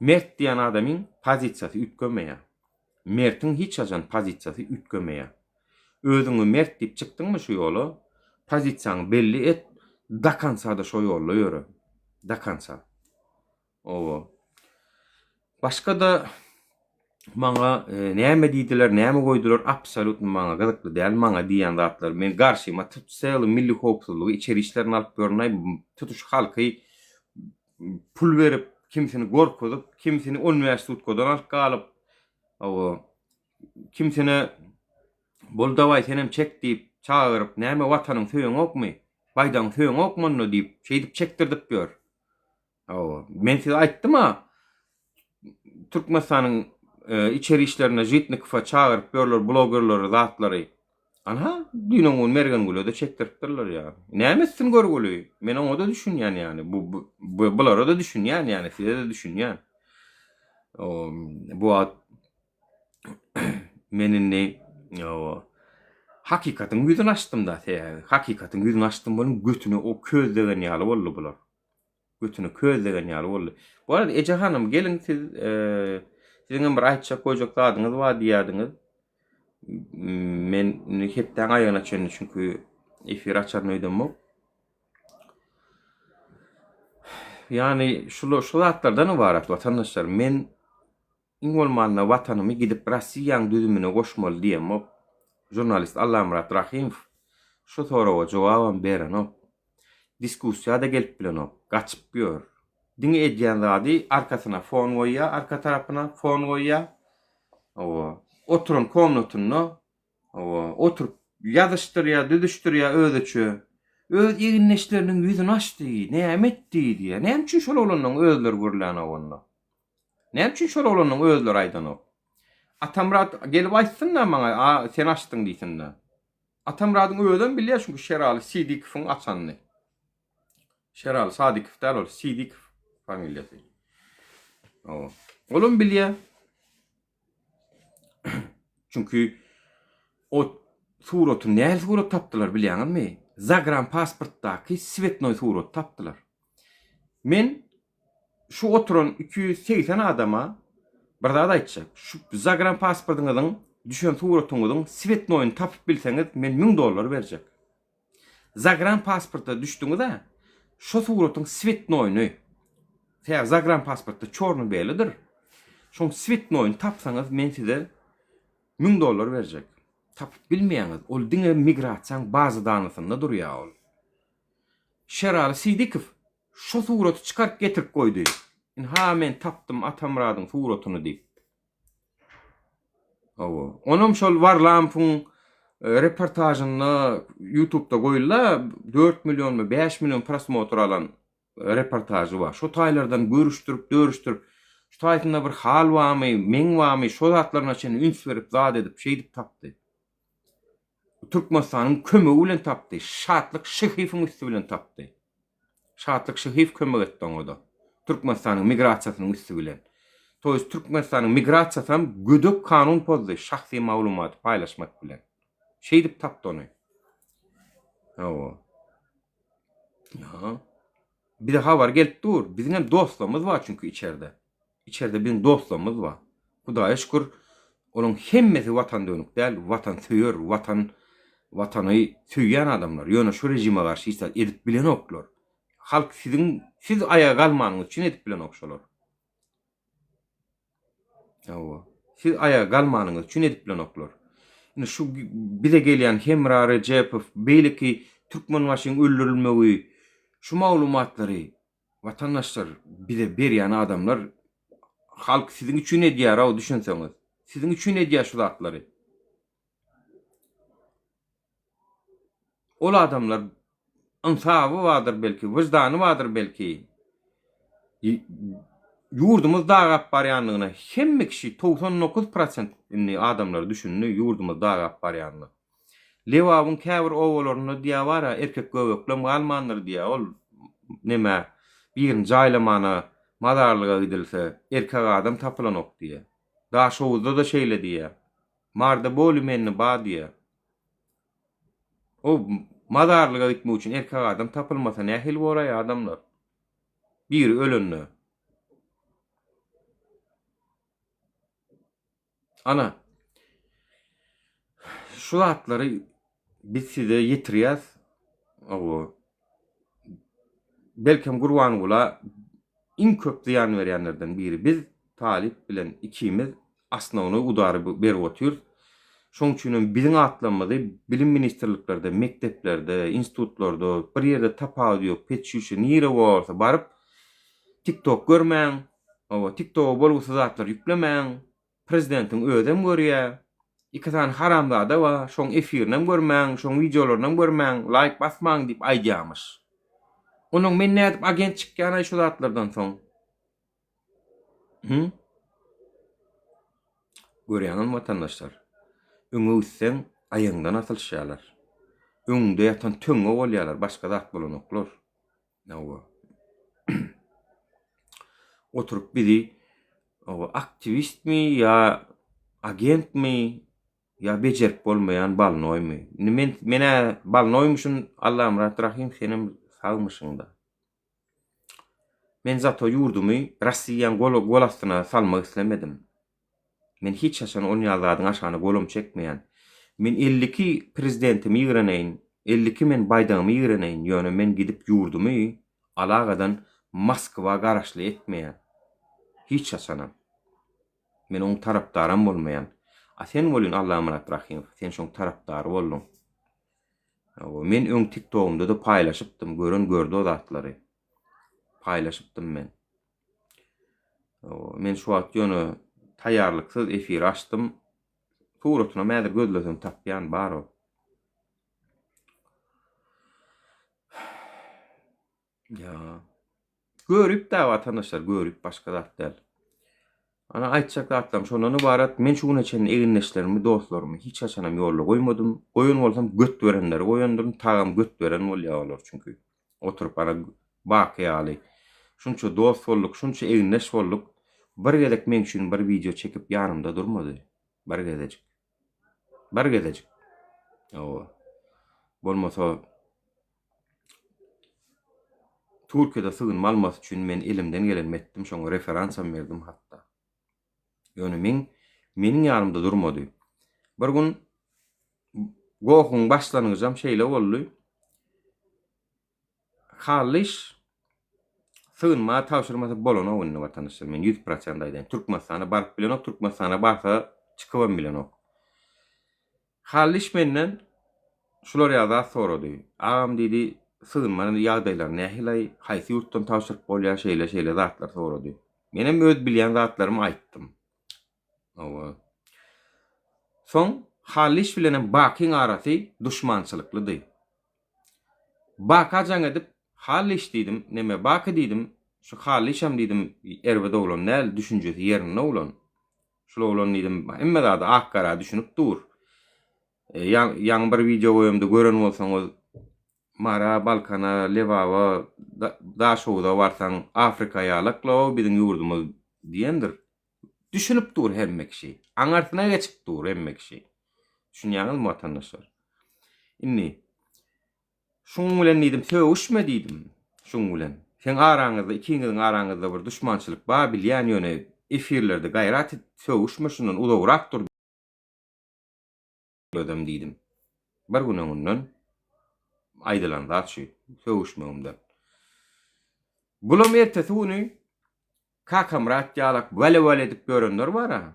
Mert diýen adamyň pozisiýasy üýtgemeýär. Mertiň hiç haçan pozisiýasy üýtgemeýär. Özüňi mert diýip çykdyňmy şu ýola, pozisiýaňy belli et, do konca-da şo ýolda ýöre. Do konca. Oba. Başga-da maňa e, näme diýdiler, näme goýdular, absolýutno maňa gyzykly däl, maňa diýýän zatlar. Men garşyma tutsely milli howpsuzlygy, içeri işlerini alyp ýörün-aý, tutuş halky pul berip, kimsini gorkuzyp, kimsini 15 sutkadan alyp galyp, oba, kimsine bol dawaý senem çek diýip çagyryp, näme watanyň söýeňokmy, baýdagyň söýeňokmy onda diýip, şeýdip çekdirdip ýör. Hawa, men size aýtdym-a, Türkmenistanyň e, içeri işlerine Žitnikowa çagyryp ýörler blogerleri, zatlary. Anha, düýn gün Mergengüle-de çekdiripdirler ýa. Näme etsin görgüli? Men oňa-da düşünýän ýany. Bu, bu, bu bulara-da düşünýän ýany, size-de düşünýän. O, bu wagt men indi o, hakykatyň ýüzüni açdym-da, sebäbi hakykatyň ýüzüni açdym welin götüne o köz degen ýaly boldy bular. Götüne köz degen ýaly boldy. Bu arada Eje hanym geliň siz siziň hem bir aýtjak goýjak zadyňyz bar diýýärdiňiz. Men indi hepdäň aýagyna çenli çünki efir açaryn öýdemok. Ýani şu şu zatlardan ybarat watandaşlar. Men Iň bolmanda watanymy gidip Rossiýaň düzümine goşmaly diýemok. Žurnalist Allamyrat Rahymow şu soraga jogabam berenok. Diskussiýa-da gelip bilenok. Gaçyp ýör. Diňe edýän zady arkasyna fon goýýar, arka tarapyna fon goýýar. Hawa, oturan komnatynda hawa, oturyp ýazyşdyrýar, düzüşdirýär özüçe. Öz egindeşleriniň ýüzüni açdy, näme etdi diýýär. Näme üçin şol oglanlaryň özleri gürlänok onda? Näme üçin şol oglanyň özleri aýdanok? Atamyrat gelip aýtsyn-da maňa, a sen açdyň diýsin-de. Atamyradyň özem bilýär çünki Şeraly Sidikowyň açanyny. Şeraly Sadikow däl ol, Sidikow familiýasy. Hawa. Olam bilýär. Çünki o suraty nähili surat tapdylar bilýäňizmi? Zagran pasportdaky svetnoý surat tapdylar. Men şu oturan 280 adama bir zat aýtjak. Şu zagran pasportyňyzyň düşen suratyňyzyň svetnoýyny tapyp bilseňiz men 1000 dollar berjek. Zagran pasporta düşdüňiz-ä, şo suratyň svetnoýyny, sebäbi zagran pasportda çorny belidir, şoň svetnoýyny tapsaňyz men size 1000 dollar berjek. Tapyp bilmeýäňiz. Ol diňe migrasiýaň baza danysynda durýar ol. Şeraly Sidikow şo suraty çykaryp getirip goýdy. Ynha men tapdym Atamyradyň suratyny diýip. Hawa. Onam şol Warlamowyň reportažynda ýutubda goýulda 4 millionmy 5 million prosmotr alan reportažy bar. Şo taýlardan görüşdirip, dörüşdirip, şu taýsynda bir hal barmy, meň barmy, şo zatlaryna çenli üns berip, zat edip, şeýdip tapdy. Türkmenistanyň kömegi bilen tapdy. Şatlyk Şyhyýewiň üsti bilen tapdy. Şatlyk Şyhyýew kömek etdi oňa-da. Türkmenistanyň migrasiýasynyň üsti bilen. To ýest Türkmenistanyň migrasiýasam gödek kanun pozdy şahsy maglumaty paýlaşmak bilen. Şeýdip tapdy ony. Hawa. Ýa. Bize habar gelip dur. Biziň hem dostlarymyz bar çünki içerde. Içerde biziň dostlarymyz bar. Hudaýa şükür, olaryň hemmesi watan dönük däl, watan söýer, watan watany söýýän adamlar. Ýöne şu režime garşy hiç zat edip bilenoklar. Halk siziň siz aýaga galmanyňyz üçin edip bilenok şolar. Hawa. Siz aýaga galmanyňyz üçin edip bilenoklar. Indi şu bize gelýän Hemra Rejepow, beýleki Türkmenbaşyň öldürilmegi, şu maglumatlary watandaşlar bize berýän adamlar halk siziň üçin edýär-ow düşünseňiz. Siziň üçin edýär şu zatlary. Ol adamlar ynsaby bardyr belki, wyždany bardyr belki. Ýurdumyz dagap barýandygyna hemme kişi 99 prosent indi adamlar düşündi ýurdumyz dagap barýanyna. Lebabyň käbir obalarynda diýýär bar-a erkek göbeklem galmandyr diýýär ol neme birini jaýlamana mazarlyga gidilse erkek adam tapylanok diýýär. Daşoguzda-da şeýle diýýär. Marda boli menni ba diýýär. O mazarlyga gitmek üçin erkek adam tapylmasa nähili boraý adamlar? Biri ölende. Ana, şu zatlary biz size ýetirýäs. Hawa. Belkem Gurbangula iň köp zyýan berýänlerden biri biz, Talyp bilen ikimiz osnownoý udary berip otyrys. Şoň üçin hem biziň atlarymyzy bilim ministrliklerde, mekdeplerde, institutlarda, bir ýerde tapawudy ýok, petçüşe nire bolsa baryp TikTok görmäň, hawa, TikToga bolgusyz zatlar ýüklemäň, prezidentiň özem görýä, iki sany haramzada bar, şoň efirinem görmäň, şoň wideolarynam görmäň, laýk basmaň diýip aýdýamyş. Onuň men nädip agent çykýanaý şu zatlardan soň? Hü? Görýäňizmi watandaşlar? Öňe gitseň, aýagyňdan asylyşýarlar. Öňüňde ýatan töňňe bolýarlar, başga zat bolanoklar. Hawa. Oturyp bizi hawa, aktiwistmi ýa agentmi ýa bejerip bolmaýan balnoýmy? Indi men men-ä balnoýmyşyn Allamyrat Rahym senem sagmyşyň-da. Men zato ýurdumy Rossiýaň gol gol astyna salmak islemedim. Men hiç haçan ol ýaly zadyň aşagyna golum çekmeýän. Men 52 prezidentimi ýigreneýin, 52 men baýdagymy ýigreneýin, ýöne men gidip ýurdumy alagadan Moskwa garaşly etmeýän. Hiç haçanam. Men oň tarapdaram bolmaýan. A sen welin Allamyrat Rahymow, sen şoň tarapdary bolduň. Hawa, men öň TikTogymda-da paýlaşypdym, gören gördi o zatlary. Paýlaşypdym men. Hawa, men şu wagt ýöne taýýarlyksyz efir açdym. Suratynam häzir gözlesem tapýan, bar o. Ýa. Görüp-dä watandaşlar, görüp başga zat däl. Ana aýtjak zatlarym şondan ybarat. Men şu güne çenli egindeşlerimi, dostlarymy hiç haçanam ýolda goýmadym. Goýan bolsam göt berenleri goýandyryn. Tagam göt beren bolýar olar çünki. Oturyp ana Baky ýaly. Şunça dost bolduk, şunça egindeş bolduk. Bir gezek meň üçin bir wideo çekip ýanymda durmady. Bir gezejik. Bir gezejik. Hawa. Bolmasa Türkiýede sygynma almasy üçin men elimden gelenimi etdim, şoňa referansam berdim hatda. Ýöne meň meniň ýanymda durmady. Bir gün gohuň başlangyjam şeýle boldy. Hallyş sygynma tabşyrmasa bolanok indi watandaşlar men 100% aýdaýyn. Türkmenistana baryp bilenok, Türkmenistana barsa çykybam bilenok. Hallyş menden şular ýaly zat sorady. Agam diýdi, sygynma ýagdaýlary nähili-aý, haýsy ýurtdan tabşyryp bolýar, şeýle-şeýle zatlar sorady. Menem öz bilýän zatlarymy aýtdym. Hawa. Soň Hallyş bilenem Bakyň arasy duşmançylyklydy. Baka jaň edip, Hallyş diýdim, neme Baky diýdim, şu Hallyşam diýdim, erbet oglan däl, düşünjesi ýerinde oglan. Şul oglan diýdim, hemme zada ak-gara düşünip dur. Ýaňy bir wideo goýamda gören bolsaňyz, Mara, Balkana, Lebaba, Daşhowuza barsaň, Afrika ýalak-la biziň ýurdumyz diýendir. Düşünip dur hemme kişi. Aňarsyna geçip dur hemme kişi. Düşünýäňizmi watandaşlar? Indi Şuň bilen diýdim, sögüşme diýdim. Şuň bilen. Seň araňyzda, ikiňiziň araňyzda bir duşmançylyk bar bilýän, ýöne efirlerde gaýrat et, sögüşme şundan uzagrak dur özem diýdim. Bir gün öňünden aýdylan zat şu, sögüşmegimden. Bulam ertesi güni Kakamyrat ýalak wele-wele edip ýörenler bar-a.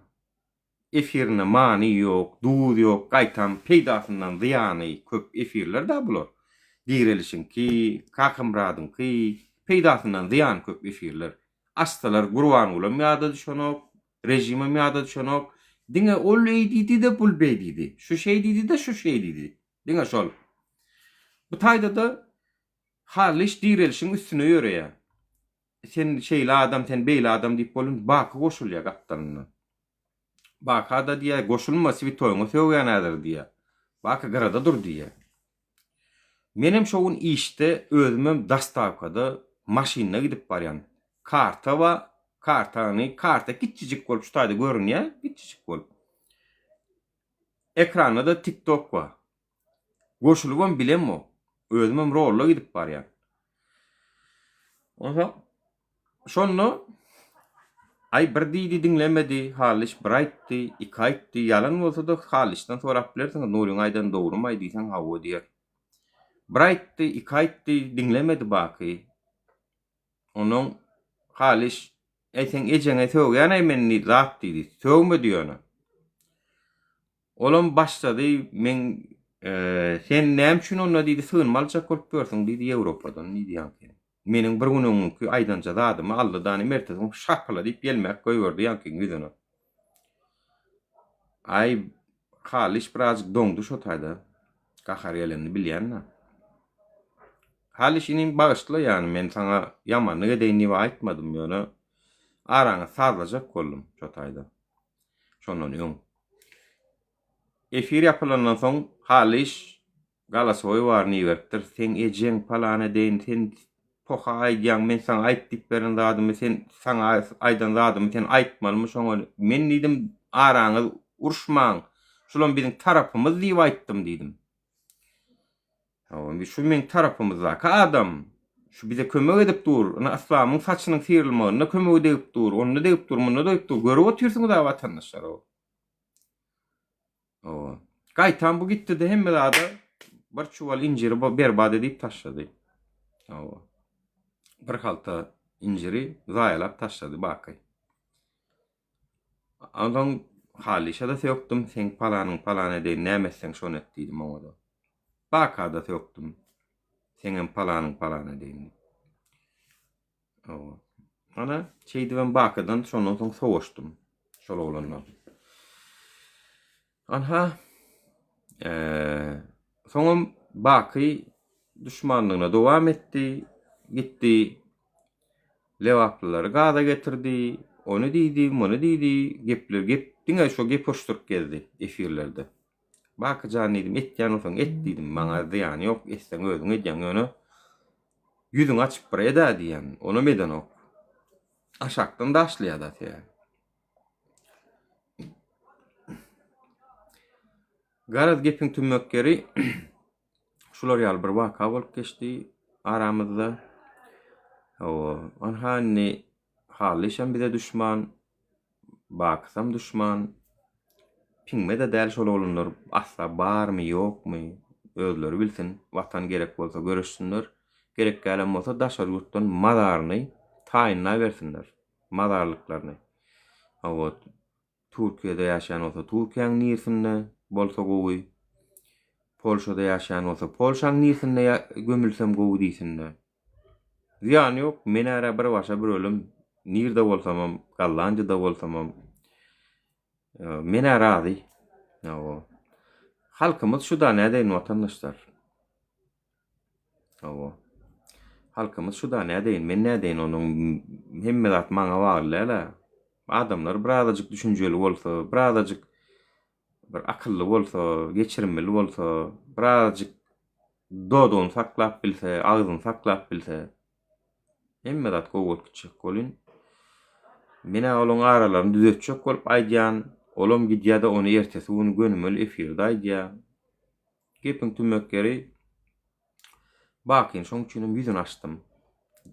Efirinde many ýok, duz ýok, gaýtam peýdasyndan zyýany köp efirler-dä bular. Direlişiňki, Kakamyradyňky, peýdasyndan zyýany köp efirler. Açsalar Gurbangulam ýada düşenok, režimem ýada düşenok. Diňe ol eý diýdi-de, bul beý diýdi. Şu şeý diýdi-de, şu şeý diýdi. Diňe şol. Bu taýda-da Hallyş direlişiň üstüne ýöreýär. Sen şeýle adam, sen beýle adam diýip bolun Baky goşulýar gapdalyndan. Baka-da diýýär, goşulma, switoýyňa sögýän häzir diýýär. Baky gyrada dur diýýär. Menem şo gün işde özümem dostawkada maşynda gidip barýan. Karta bar, kartany, karta kiçijik bolup şu taýda görünýär, kiçijik bolup. Ekranda-da TikTok bar. Goşulybam bilemok. Özümem rolda gidip barýan. Onsoň şonda aý bir diýdi diňlemedi, Hallyş bir aýtdy, iki aýtdy, ýalan bolsa-da Hallyşdan sorap bilersiňiz, Nuryň aýdany dogrumaý diýseň hawa diýer. Bir aýtdy, iki aýtdy, diňlemedi Baky. Onnoň Halyş, Äý seň ejeňe sögýän-äý men diýdi, zat diýdi. Sögmedi ýöne. Olam başlady, meň sen näme üçin onda diýdi, sygynma aljak bolup ýörsüň diýdi, Ýewropadan diýdi ýaňky. Meniň bir gün öňňünki aýdanja zadymy aldy dany ertesi gün şapyla diýip ýelmäp goýberdi ýaňkyň ýüzüne. Aý, Halyş birazjyk doňdy şo taýda. Gahar gelenini bilýän-dä. Halyş inim bagyşla ýany men saňa ýamanlyk edeýin diýip aýtmadym ýöne araňy sazlajak boldum şo taýda. Şondan öň. Efir ýapylandan soň Halyş galasowy baryny iberipdir. Seň ejeň palan edeýin, sen poha aýdýaň, men saňa aýt diýip beren zadymy sen saňa aýdan zadymy sen aýtmalymy şoňa. Men diýdim araňyz uruşmaň, şulam biziň tarapymyz diýip aýtdym diýdim. Hawa, şu meň tarapymyzdaky adam. Şu bize kömek edip dur. Ynha, yslamyň saçynyň syrylmagynda kömegi degip dur. Onda degip dur, munda degip dur. Görüp otyrsyňyz-a watandaşlar. Hawa. Gaýtam bu gitdi-de hemme zada bir çuwal injiri berbat edip taşlady. Hawa. Bir halta injiri zaýalap taşlady Baky. Onsoň Halyşa-da sökdüm, seň palanyň palan edeýin, näme etseň şony et diýdim oňa-da. Baka-da sökdüm, seňem palanyň palan edeýin diýip. Hawa. Ana, şeýdibem Bakadan şondan soň sowaşdym şol oglandan. Anha, soňam Baky duşmanlygyna dowam etdi, gitdi. Lebaplylary gaza getirdi, ony diýdi, muny diýdi, gepler gep, diňe şo gep uruşdyryp gezdi efirlerde. Baky jan diýdim, etýän bolsaň et diýdim, maňa zyýany ýok, etseň özüň edýäň, ýöne ýüzüňi açyp bir ed-ä diýýän, onam edenok. Aşakdan daşlaýar-da sebäbi. Garaz gepiň tümmek ýeri şular ýaly bir waka bolup geçdi aramyzda. Hawa, anha indi Hallyşam bize duşman, Bakysam duşman. Piňme-de däl şol oglanlar asla barmy, ýokmy, özleri bilsin. Watan gerek bolsa göreşsinler, gerek dälem bolsa daşary ýurtdan mazaryny taýynlabersinler, mazarlyklaryny. Hawa, Türkiýede ýaşaýan bolsa Türkiýäň nirsinde bolsa gowy. Polşada ýaşaýan bolsa, Polşaň nirsinde gömülsem gowy diýsinde. Zyýany ýok, men ärä bir başa bir ölüm, nirde bolsamam, Gollandiýada bolsamam, men-ä razy. Hawa. Halkymyz şu-da nädeýin watandaşlar. Hawa. Halkymyz şu-da nädeýin, men nädeýin onuň hemme zat maňa bagly däl-ä. Adamlar birazajyk düşünjeli bolsa, birazajyk bir akylly bolsa, geçirimli bolsa, birazajyk dodugyny saklap bilse, agzyny saklap bilse, hemme zat gowy bolup gitjek welin, men-ä olaň aralaryny düzetjek bolup aýdýan, olam gidýä-de ony ertesi güni gönümel efirde aýdýa. Gepiň tümmek ýeri, Bakyny şoň üçinem ýüzüni açdym.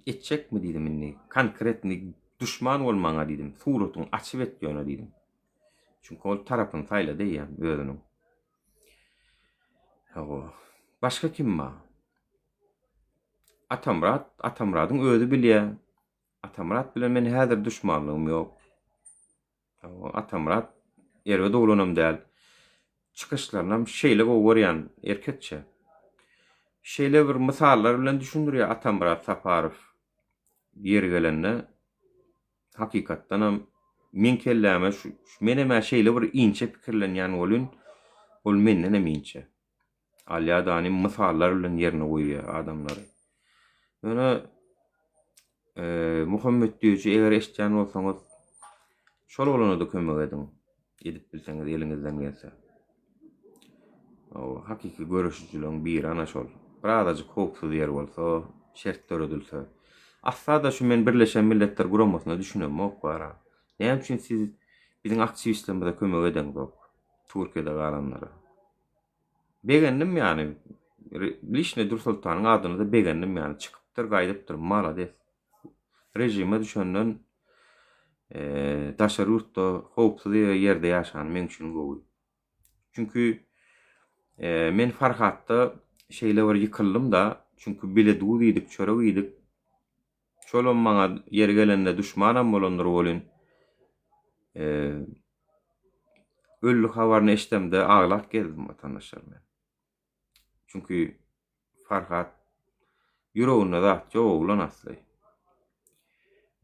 Etjekmi diýdim indi, konkretny duşman bol maňa diýdim, suratyňy açyp et ýöne diýdim. Çünki ol tarapyny saýlady eýýäm özüniň. Hawa. Başga kim bar? Atamyrat, Atamyradyň özi bilýär. Atamyrat bilen men häzir duşmanlygym ýok. Hawa, Atamyrat erbet oglanam däl. Çykyşlarynam şeýle gowy görýän erkekçe. Şeýle bir mysallar bilen düşündirýär Atamyrat Saparow ýeri gelende. Hakykatdanam meň kelläme şu menem-ä şeýle bir inçe pikirlenýän welin, ol mendenem inçe. Alýadany mysallar bilen ýerine goýýar adamlary. Ýöne Muhammet Düýeji eger eşidýän bolsaňyz, şol oglana-da kömek ediň. Edip bilseňiz, eliňizden gelse. Hawa, hakyky göreşijileriň biri ana şol. Birazajyk howpsuz ýer bolsa, şert döredilse. Asla-da şu men Birleşen Milletler Guramasyna düşünemok bara. Näme üçin siz biziň aktiwistlerimize kömek edeňzok, Türkiýede galanlara? Begendim ýany. Lişne Dürsoltanyň adyna-da begendim ýany. Çykypdyr, gaýdypdyr. Malades. Režime düşenden daşary ýurtda howpsuz ýerde ýaşany meň üçin gowy. Çünki men Farhatda şeýle bir ýykyldym-da, çünki bile duz iýdik, çörek iýdik. Şolam maňa ýeri gelende duşmanam bolandyr welin, öldi habaryny eşidemde aglap gezdim watandaşlar men. Çünki Farhat ýüreginde zat ýok oglan asly.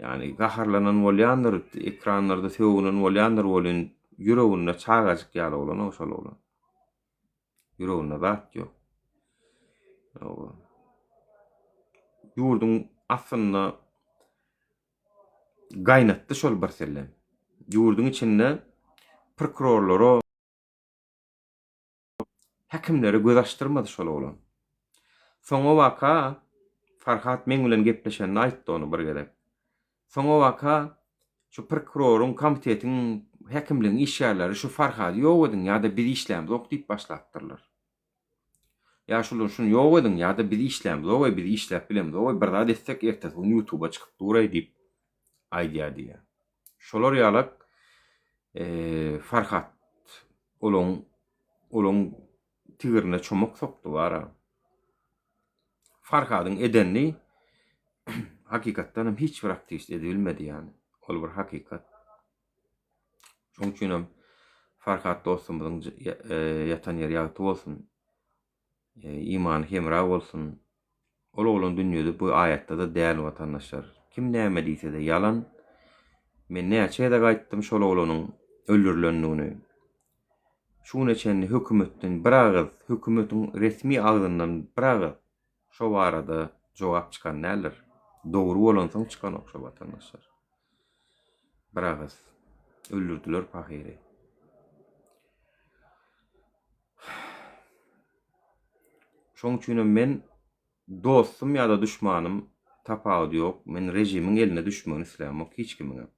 Ýagny gaharlanan bolýandyr, ekranlarda sögünen bolýandyr welin ýüreginde çagajyk ýaly oglan şol oglan. Ýüreginde zat ýok. Ýurduň aslynda gaýnatdy şol bir sellem. Ýurduň içinde prokurorlara Häkimlere göz açdyrmady şol oglan. Soňabaka Farhat meň bilen gepleşende aýtdy ony bir gezek. Soňabaka şu prokuroryň, komitetiň, häkimligiň işgärleri şu Farhady ýok ediň ýa-da biz işlämzok diýip başlapdyrlar. Ýa şular şuny ýok ediň ýa-da biz işlämzog-eý, biz işläp bilemzog-eý, bir zat etsek ertesi gün ýutuba çykyp dur-eý diýip aýdýar diýýär. Şolar ýalak Farhat olaň olaň tigirine çomak sokdy bara. Farhadyň edenini hakykatdan hem hiç bir aktiwist edibilmedi ýany. Ol bir hakykat. Şonuň üçin hem Farhat dostumyzyň ýatan ýeri ýagty bolsun. Imany hemra bolsun. Ol oglan dünýede bu aýatda-da däl watandaşlar. Kim näme diýsede ýalan. Men näçe gezek aýtdym şol oglanyň öldürilendigini. Şu güne çenli hökümetden bir agyz, hökümetiň resmi agzyndan bir agyz şo barada jogap çykan däldir. Dogry bolansoň çykanok şo watandaşlar. Bir agyz. Öldürdiler pahyry. Şoň üçinem men dostum ýa-da duşmanym tapawudy ýok, men režimiň eline düşmegini islämok hiç kimiňem.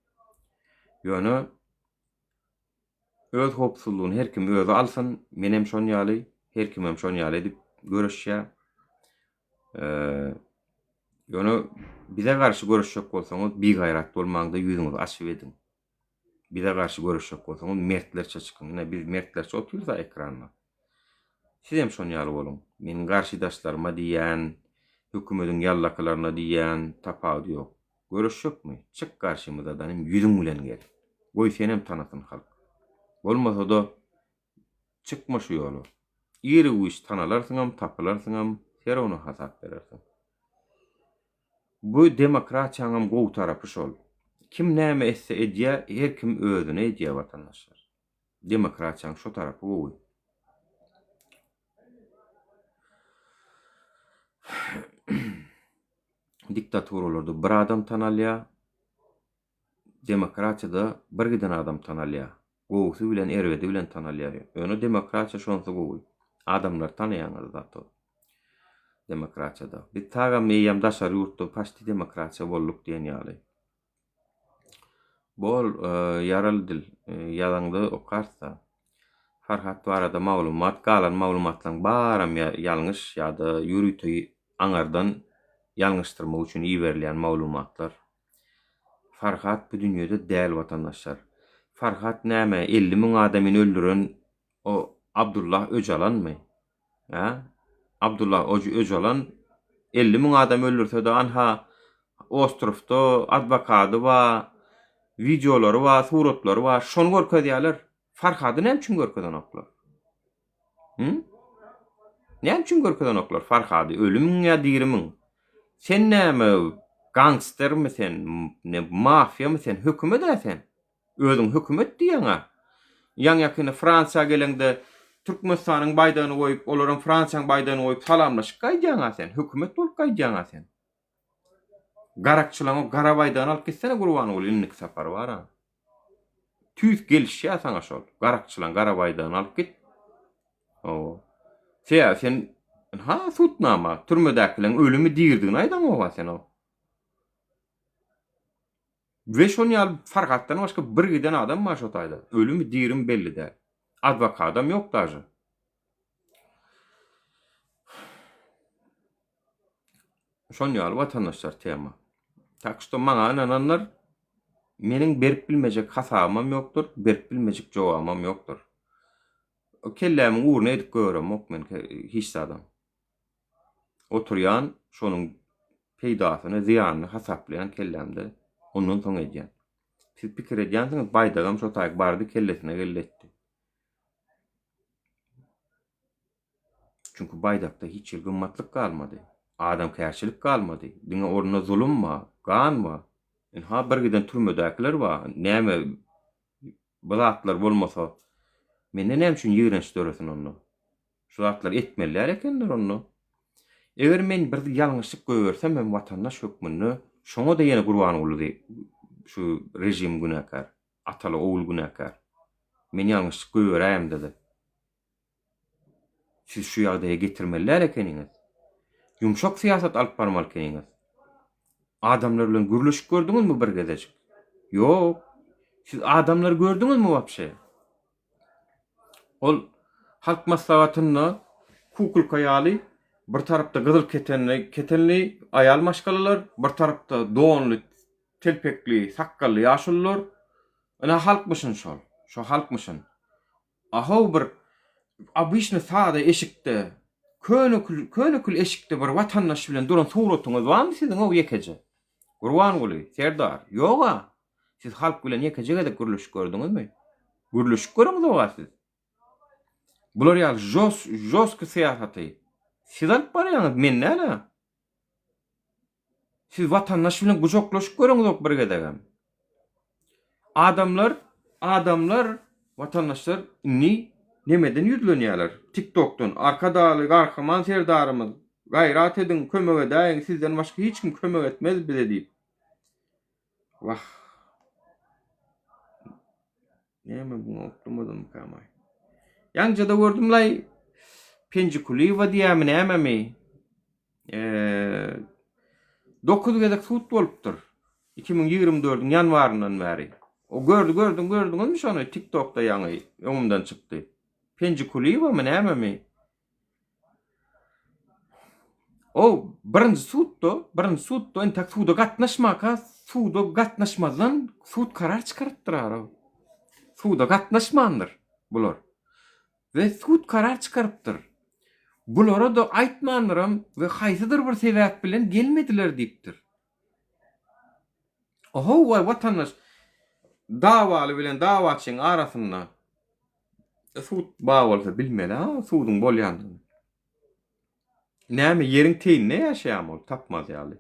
Ýöne öz howpsuzlygyny her kim özi alsyn, menem şon ýaly, her kimem şon ýaly edip göreşýär. Ýöne bize garşy göreşjek bolsaňyz bigaýrat bolmaň-da ýüzüňizi açyp ediň. Bize garşy göreşjek bolsaňyz mertlerçe çykyň. Ine biz mertlerçe otyrys-a ekranda. Sizem şon ýaly boluň. Meniň garşydaşlaryma diýýän, hökümediň ýallakylaryna diýýän, tapawudy ýok. Göreşjekmi? Çyk garşymyza danym ýüzüň bilen gel. Goý senem tanasyn halk. Bolmasa-da çykma şu ýola. Iri-güýç tanalarsyňam, tapylarsyňam, her ona hasap berersiň. Bu demokratiýaňam gowy tarapy şol. Kim näme etse edýä, her kim özüne edýä watandaşlar. Demokratiýaň şo tarapy gowy. Diktaturalarda bir adam tanalýa, Demokratiýada bir giden adam tanalýar. Gowusy bilen erbedi bilen tanalýar. Ýöne demokratiýa şonsy gowy. Adamlary tanaýaňyz zato. Demokratiýada. Biz tagam eýýäm daşary ýurtda paçti demokratiýa bolduk diýen ýaly. Bol ýaraly dil. Ýazaňda okarys-da. Farhat barada maglumat, galan maglumatlaň baram ýalňyş ýa-da ýörite aňardan ýalňyşdyrmak üçin iberilýän maglumatlar. Farhat bu dünýede däl watandaşlar. Farhat näme 50 müň adamyny öldüren o Abdullah Öjalanmy? Hä? Abdullah Öjalan 50 müň adam öldürsede anha ostrowda adwokady bar, wideolary bar, suratlary bar, şony görkezýärler. Farhady näme üçin görkezenoklar? Hı? Näme üçin görkezenoklar Farhady? Ölümiň ýa dirimiň? Sen näme gangstermi sen? Ne mafiýamy sen? Hökümet-ä sen. Özüň hökümet diýýäň-ä. Ýaňy-ýakynda Fransiýa geleňde Türkmenistanyň baýdagyny goýup, olaram Fransiýanyň baýdagyny goýup salamlaşyp gaýdýaň-a sen. Hökümet bolup gaýdýaň-a sen. Garakçylaň o gara baýdagyny alyp gitsene Gurbanguly indiki sapar bar-a. Tüýs gelişýär saňa şol. Garakçylaň gara baýdagyny alyp git. Hawa. Sebäbi sen ha sudnama türmedäkileň ölümi diridigini aýdaňoga sen o. We şon ýaly Farhatdan başga bir giden adam bar şo taýda. Ölümi dirimi belli däl. Adwokadam ýok daže. Şon ýaly watandaşlar tema. Tak şto maňa ynananlar meniň berip bilmejek hasabymam ýokdur, berip bilmejek jogabymam ýokdur. Kellämiň ugruna edip goýberemok men hiç zadam. Oturýan şonuň peýdasyny, zyýanyny hasaplaýan kellämde, ondan soň edýän. Siz pikir edýänsiňiz baýdagam şo taýyk bardy kellesine geldi etdi. Çünki baýdakda hiç hili gymmatlyk galmady. Adamkärçilik galmady. Diňe ornunda zulum bar, gan bar. Ynha bir giden türmedäkiler bar. Näme bu zatlar bolmasa, mende näme üçin ýigrenç döresin onda? Şu zatlary etmeli däl ekenler onda. Eger men bir ýalňyşlyk goýbersem hem watandaş hökmünde şoňa-da ýene Gurbanguly şu režim günäkär. Ataly ogul günäkär. Men ýalňyşlyk goýberäýemde-de. Siz şu ýagdaýa getirmeli däl ekeniňiz. Ýumşak syýasat alyp barmaly ekeniňiz. Adamlar bilen gürleşip gördüňizmi bir gezejik? Ýok. Siz adamlary gördüňizmi wapşe? Ol Halk Maslahatynda kukulka ýaly bir tarapda gyzyl ketenli, ketenli aýal maşgalalar, bir tarapda donly, telpekli, sakgally ýaşulular. Ynha halkmyşyn şol. Şo halkmyşyn. Ahow bir obyçny sada eşikde, köne-kül, köne-kül eşikde bir watandaş bilen duran suratyňyz barmy siziň-ow ýekeje? Gurbanguly, Serdar, ýog-a! Siz halk bilen ýekeje gezek gürleşip gördüňizmi? Gürleşip görüňiz-ow-a siz! Bular ýaly žos, žostky syýasaty siz alyp barýaňyz, men däl-ä! Siz watandaş bilen gujaklaşyp göreňizok bir gezegem. Adamlar, adamlar, watandaşlar indi nemeden ýüzlenýärler? TikTokdan. Arkadagly Gahryman Serdarymyz, gaýrat ediň, kömek edäýiň, sizden başga hiç kim kömek etmez bize diýip. Wah. Näme buňa oklamadymkamaý. Ýaňjada gördüm-laý, Penji Kulyýewa diýýärmi nämemi? 9 gezek sud bolupdyr. 2024-iň ýanwaryndan bäri. O gördi, gördüň, gördüňizmi şony? TikTokda ýaňy öňümden çykdy. Penji Kulyýewamy nämemi? O birinji sudda, birinji sudda entek suda gatnaşmaka, suda gatnaşmazdan sud karar çykarypdyr ara. Suda gatnaşmandyr bular. We sud karar çykarypdyr. Bulara-da aýtmandyram we haýsydyr bir sebäp bilen gelmediler diýipdir. Ohow waý watandaş dawaly bilen dawaçyň arasynda. Sud bar bolsa bilmeli-a suduň bolýandygyny. Näme ýeriň teýinde ýaşaýarmy ol tapmaz ýaly.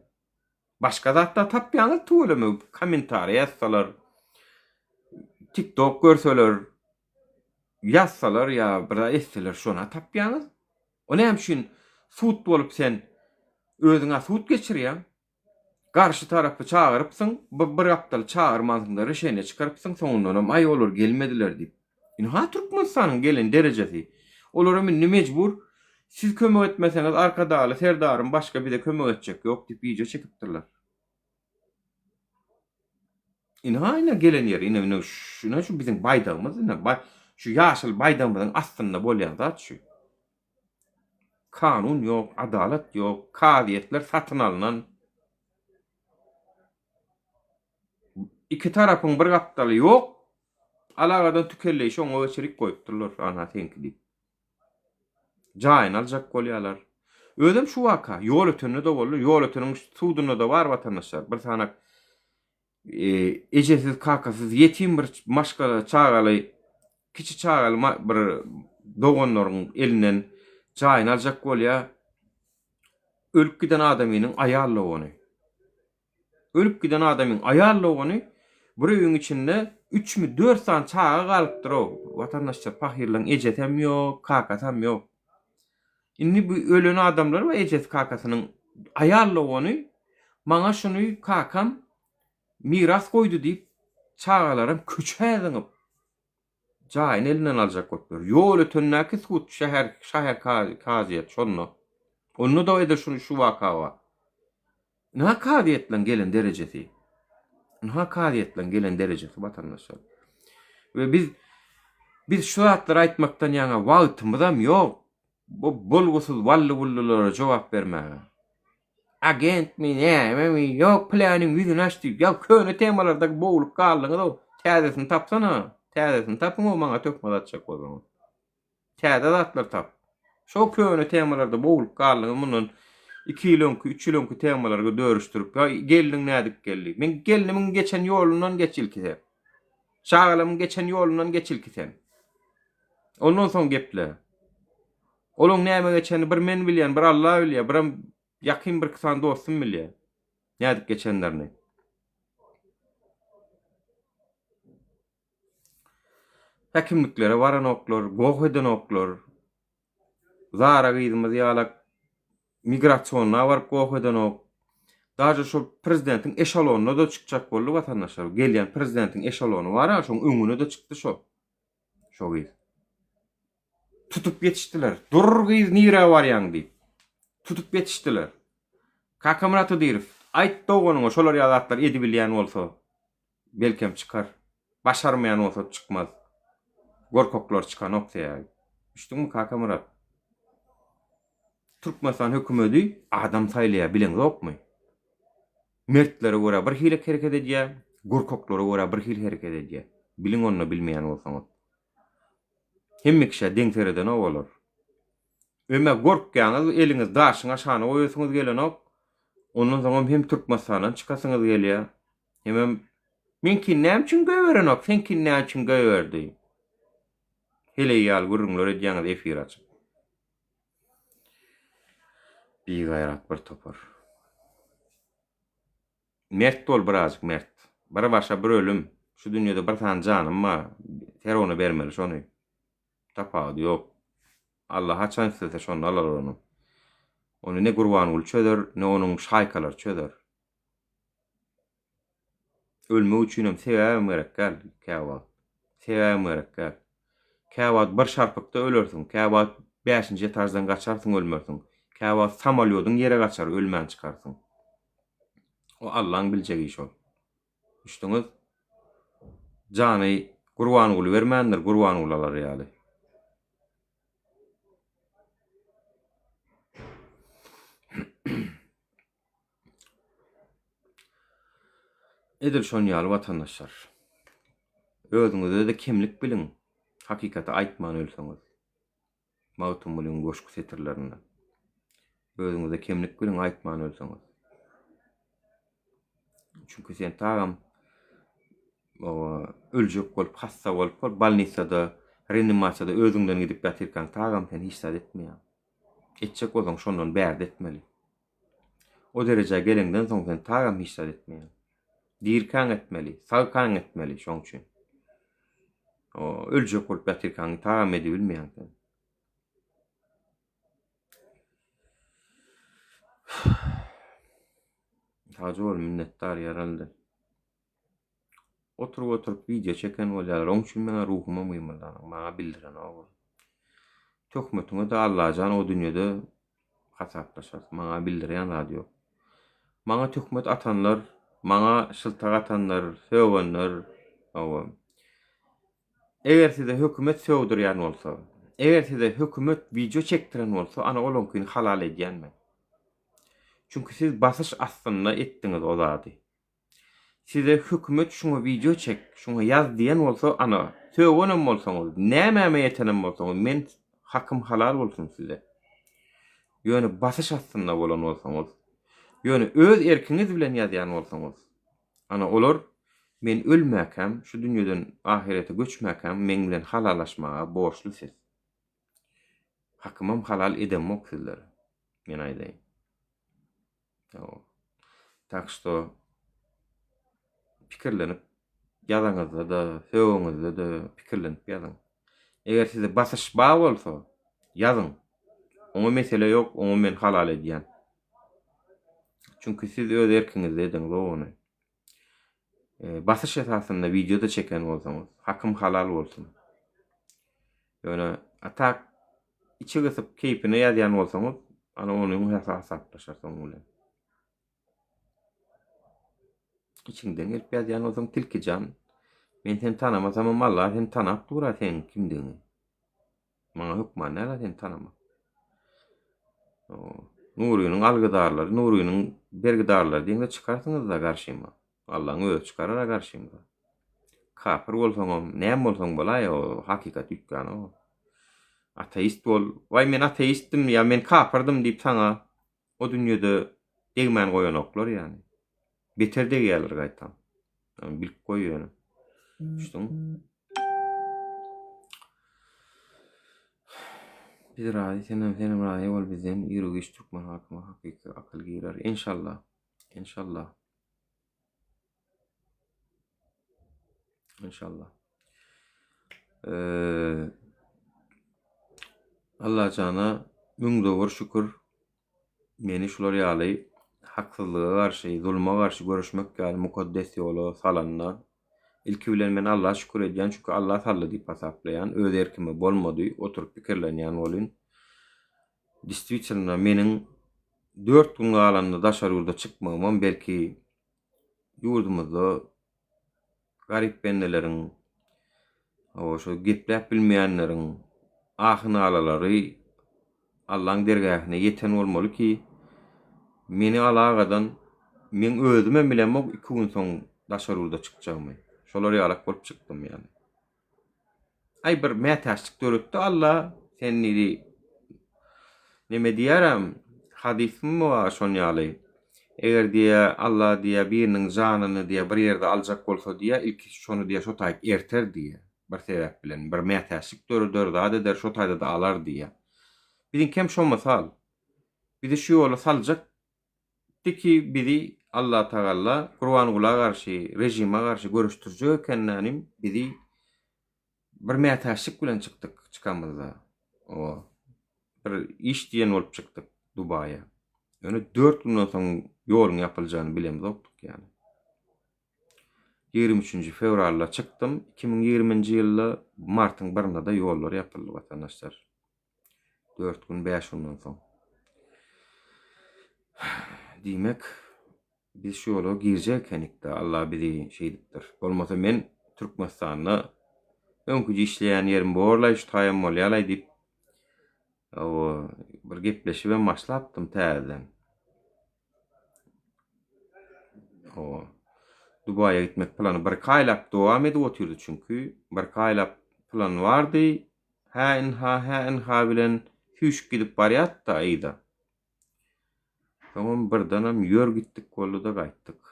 Başga zatlar tapýaňyz tüweleme kommentariýa ýazsalar, tiktok görseler, ýazsalar ýa bir zat etseler şona tapýaňyz. O näme üçin sud bolup sen özüňä sud geçirýäň? Garşy tarapy çagyrypsyň, bir gapdaly çagyrmansyňda rişeniýe çykarypsyň, soňundanam aý olar gelmediler diýip. Ynha Türkmenistanyň gelen derejesi. Olaram indi mejbur siz kömek etmeseňiz Arkadagly Serdarym başga bize kömek etjek ýok diýip wideo çekipdirler. Ynha ine gelen ýeri ine ine ine şu biziň baýdagymyz ine şu ýaşyl baýdagymyzyň astynda bolýan zat şu. Kanun ýok, adalat ýok, kazyýetler satyn alnan. Iki tarapyň bir gapdaly ýok. Alagadan tükelleýşi oňa geçirip goýupdyrlar, ana seňki diýip. Jaýyny aljak bolýarlar. Özem şu waka ýol ötende-de boldy, ýol öteniň sudunda-da bar watandaşlar. Bir sanak ejesiz kakasyz ýetim bir maşgala çagaly kiçi çagaly bir doganlaryň elinden jaýyny aljak bolýar. Ölüp giden adamynyň aýal dogany. Ölüp giden adamyň aýal dogany bir öýüň içinde üçmi dört sany çaga galypdyr-ow. Watandaşlar pahyrlaryň ejesem ýok, kakasam ýok. Indi bu ölen adamlar we ejesi kakasynyň aýal dogany maňa şuny kakam miras goýdy diýip çagalaram köçä zyňyp jaýyny elinden aljak bolup ýör. Ýol ötendäki sud şäher şäher kazyýet şonda. Onda-da edil şu şu waka bar. Ynha kazyýetleň gelen derejesi. Ynha kazyýetleň gelen derejesi watandaşlar. We biz biz şu zatlary aýtmakdan ýaňa wagtymyzam ýok. Bu bolgusyz wally-wullulara jogap bermäge. Agentmi, nämemi, ýok pläniň ýüzüni aç diýip. Ýa köne temalarda bowlup galdyňyz-ow. Täzesini tapsana. Täzesini tapyň-ow maňa töhmet atjak bolsaňyz. Täze zatlar tap. Şo köne temalarda bowlup galdyňyz mundan iki ýyl öňki, üç ýyl öňki temalary dörüşdirip. Ýa gelniň nädip geldi? Men gelnimiň geçen ýolundan geç ilki sen. Çagalarymyň geçen ýolundan geç ilki sen. Ondan soň geple. Olaň näme geçenini bir men bilýän, bir Allah bilýär, birem ýakyn birki sany dostum bilýär. Nädip geçenlerini. Häkimliklere baranoklar, goh edenoklar. Zara gyzymyz ýalak migrasionyna baryp goh edenok. Daže şol prezidentiň eşalonyna-da çykjak boldy watandaşlar. Gelýän prezidentiň eşalony bar-a, şoň öňüne-de çykdy şo. Şo gyz. Tutup ýetişdiler. Dur gyz nirä barýaň diýip. Tutup ýetişdiler. Kakamyrat Hydyrow, aýt doganyňa şolar ýaly zatlar edibilýän bolsa. Belkem çykar. Başarmaýan bolsa çykmaz. Gorkaklar çykanok sebäbi. Düşdüňmi Kakamyrat? Türkmenistan hökümedi adam saýlaýar bileňzokmy? Mertlere görä bir hili hereket edýär, gorkaklara görä bir hili hereket edýär. Biliň onda bilmeýän bolsaňyz. Hemme kişä deň seredenok olar. Öme gorkýaňyz eliňizi daşyň aşagyna goýasyňyz gelenok. Ondan soňam hem Türkmenistandan çykasyňyz gelýär. Hemem meňkini näme üçin goýberenok, seňkini näme üçin goýberdi? Heleý ýaly gürrüňler edýäňiz efir açyp. Bigaýrat bir topar. Mert bol birazjyk mert. Bir başa bir ölüm. Şu dünýede bir sany janym bar. Ferowna bermeli şony. Tapawudy ýok. Alla haçan islese şonda alar ony. Ony ne Gurbanguly çözer, ne onuň şaýkalary çözer. Ölmek üçinem sebäbem gerek däl käwagt. Sebäbem gerek däl. Käwagt bir şarpykda ölersiň, käwagt bäşinji etaždan gaçarsyň ölmersiň. Käwagt samolýodyň ýere gaçar ölmän çykarsyň. O Allaň biljek işi ol. Düşdüňiz? Jany Gurbanguly bermändir Gurbanguly alar ýaly. Edil şon ýaly watandaşlar. Özüňizde-de kemlik biliň, hakykaty aýtman ölseňiz. Magtymgulyň goşgy setirlerinde. Özüňizde kemlik biliň, aýtman ölseňiz. Çünki sen tagam öljek bolup, hassa bolup, bol bolnisada. Reanimasiýada özüňden gidip ýatyrkaň tagam sen hiç zat etmeýäň. Etjek bolsaň şondan bärde etmeli. O derejä geleňden soň sen tagam hiç zat etmeýäň. Dirikäň etmeli, sagkaň etmeli şoň üçin. O öljek bolup ýatyrkaň tagam edibilmeýäň sen. Sagja bol minnetdar ýaraldy. Oturyp oturyp wideo çeken bolýarlar. Oň üçin meňä ruhumam gymyldanok. Maňa bildirenok ol. Töhmetiňe-de Allajan o dünýede hasaplaşar. Maňa bildirýän zady ýok. Maňa töhmet atanlar, maňa şyltak atanlar, sögenler, hawa. Eger size hökümet sögdürýän bolsa, eger size hökümet wideo çekdiren bolsa, ana olaňkyny halal edýän men. Çünki siz basyş astynda etdiňiz o zady. Size hökümet şuňa wideo çek, şuňa ýaz diýen bolsa, ana, sögenem bolsaňyz, nämäme ýetenem bolsaňyz, men hakym halal bolsun size. Ýöne basyş astynda bolan bolsaňyz, ýöne öz erkiňiz bilen ýazýan bolsaňyz, ana olar men ölmäkäm, şu dünýeden ahyrete göçmäkäm meň bilen halallaşmaga borçly siz. Hakymam halal edemok sizlere. Men aýdaýyn. Tak şto pikirlenip ýazaňyzda-da, sögeňizde-de pikirlenip ýazyň. Eger size basyş bar bolsa, ýazyň. Oňa mesele ýok, oňa men halal edýän. Çünki siz öz erkiňizde ediňiz ony. Basyş esasynda wideo-da çeken bolsaňyz, hakym halal bolsun. Ýöne a tak içi gysyp keýpine ýazýan bolsaňyz, ana onuň hasaplaşar soň bilen. Içiňden gelip ýazýan bolsaň tilkijan, men seni tanamasamam Allah seni tanap dur-a seň kimdigiňi. Maňa hökman däl-a seni tanamak. Nurynyň algydarlary, Nurynyň bergidarlary diýeňde çykarsyňyz-da garşyma. Allaň özi çykarar-a garşymyza. Kapyr bolsaňam, näme bolsaň bolaý, o hakykat üýtgänok. Ateist bol, waý men ateistdim ýa men kapyrdym diýip saňa o dünýede degmän goýanoklar ýany. Beter degýärler gaýtam. Ony bilip goý ýöne. Düşdüňmi? Biz razy, senem senem razy bol bizden. Iru-giç türkmen halkyna hakyky akyl girer. Enşallah. Enşallah. Enşallah. Ee, Allajana müň döwür şükür. Meni şular ýaly haksyzlyga garşy, zuluma garşy göreşmek ýaly mukaddes ýola salanyna ilki bilen men Alla şükür edýän, çünki Alla saldy diýip hasaplaýan, öz erkime bolmady, oturyp pikirlenýän welin, distwitelno meniň dört gün galanda daşary ýurda çykmagymam belki ýurdumyzda garyp bendeleriň, hawa, şo gepläp bilmeýänleriň ahy-nalalary Allaň dergähine ýeten bolmaly ki, meni alagadan meň özümem bilemok iki gün soň daşary ýurda çykjagymy. Şolar ýalak bolup çykdym ýaly. Aý bir mätäçlik döretdi Alla, sen diýdi neme diýerem, hadysmy bar şon ýaly. Eger diýä Alla diýä biriniň janyny diýä bir ýerde aljak bolsa diýä ilki şony diýä şo taýyk erter diýä. Bir sebäp bilen bir mätäçlik döreder zat eder şo taýda-da alar diýä. Biziňkem şo mysal. Bizi şu ýola saljak Ki bizi Allatagalla Gurbangula garşy, režime garşy göreşdirjek ekenlänim bizi bir mätäçlik bilen çykdyk çykamyzda. Owa. Bir iş diýen bolup çykdyk Dubaýa. Ýöne dört günden soň ýoluň ýapyljagyny bilemzokdyk ýaly. 23-nji fewralda çykdym, 2020-nji ýylda martyň birinde-de ýollar ýapyldy watandaşlar. Dört gün, bäş günden soň. Diýmek, biz şu ýola girjek ekenik-de, Allah bizi şeýdipdir. Bolmasa men Türkmenistanda öňküje işleýän ýerim borlaý, şu taýam bolýalaý diýip, hawa, bir gepleşibem başlapdym täzeden. Hawa. Dubaýa gitmek plany birki aýlap dowam edip otyrdy çünki. Birki aýlap plan bardy. Hä ynha, hä ynha bilen süýşüp gidip barýardy-da yza. Soňam birdenem ýör gitdik boldy-da gaýtdyk.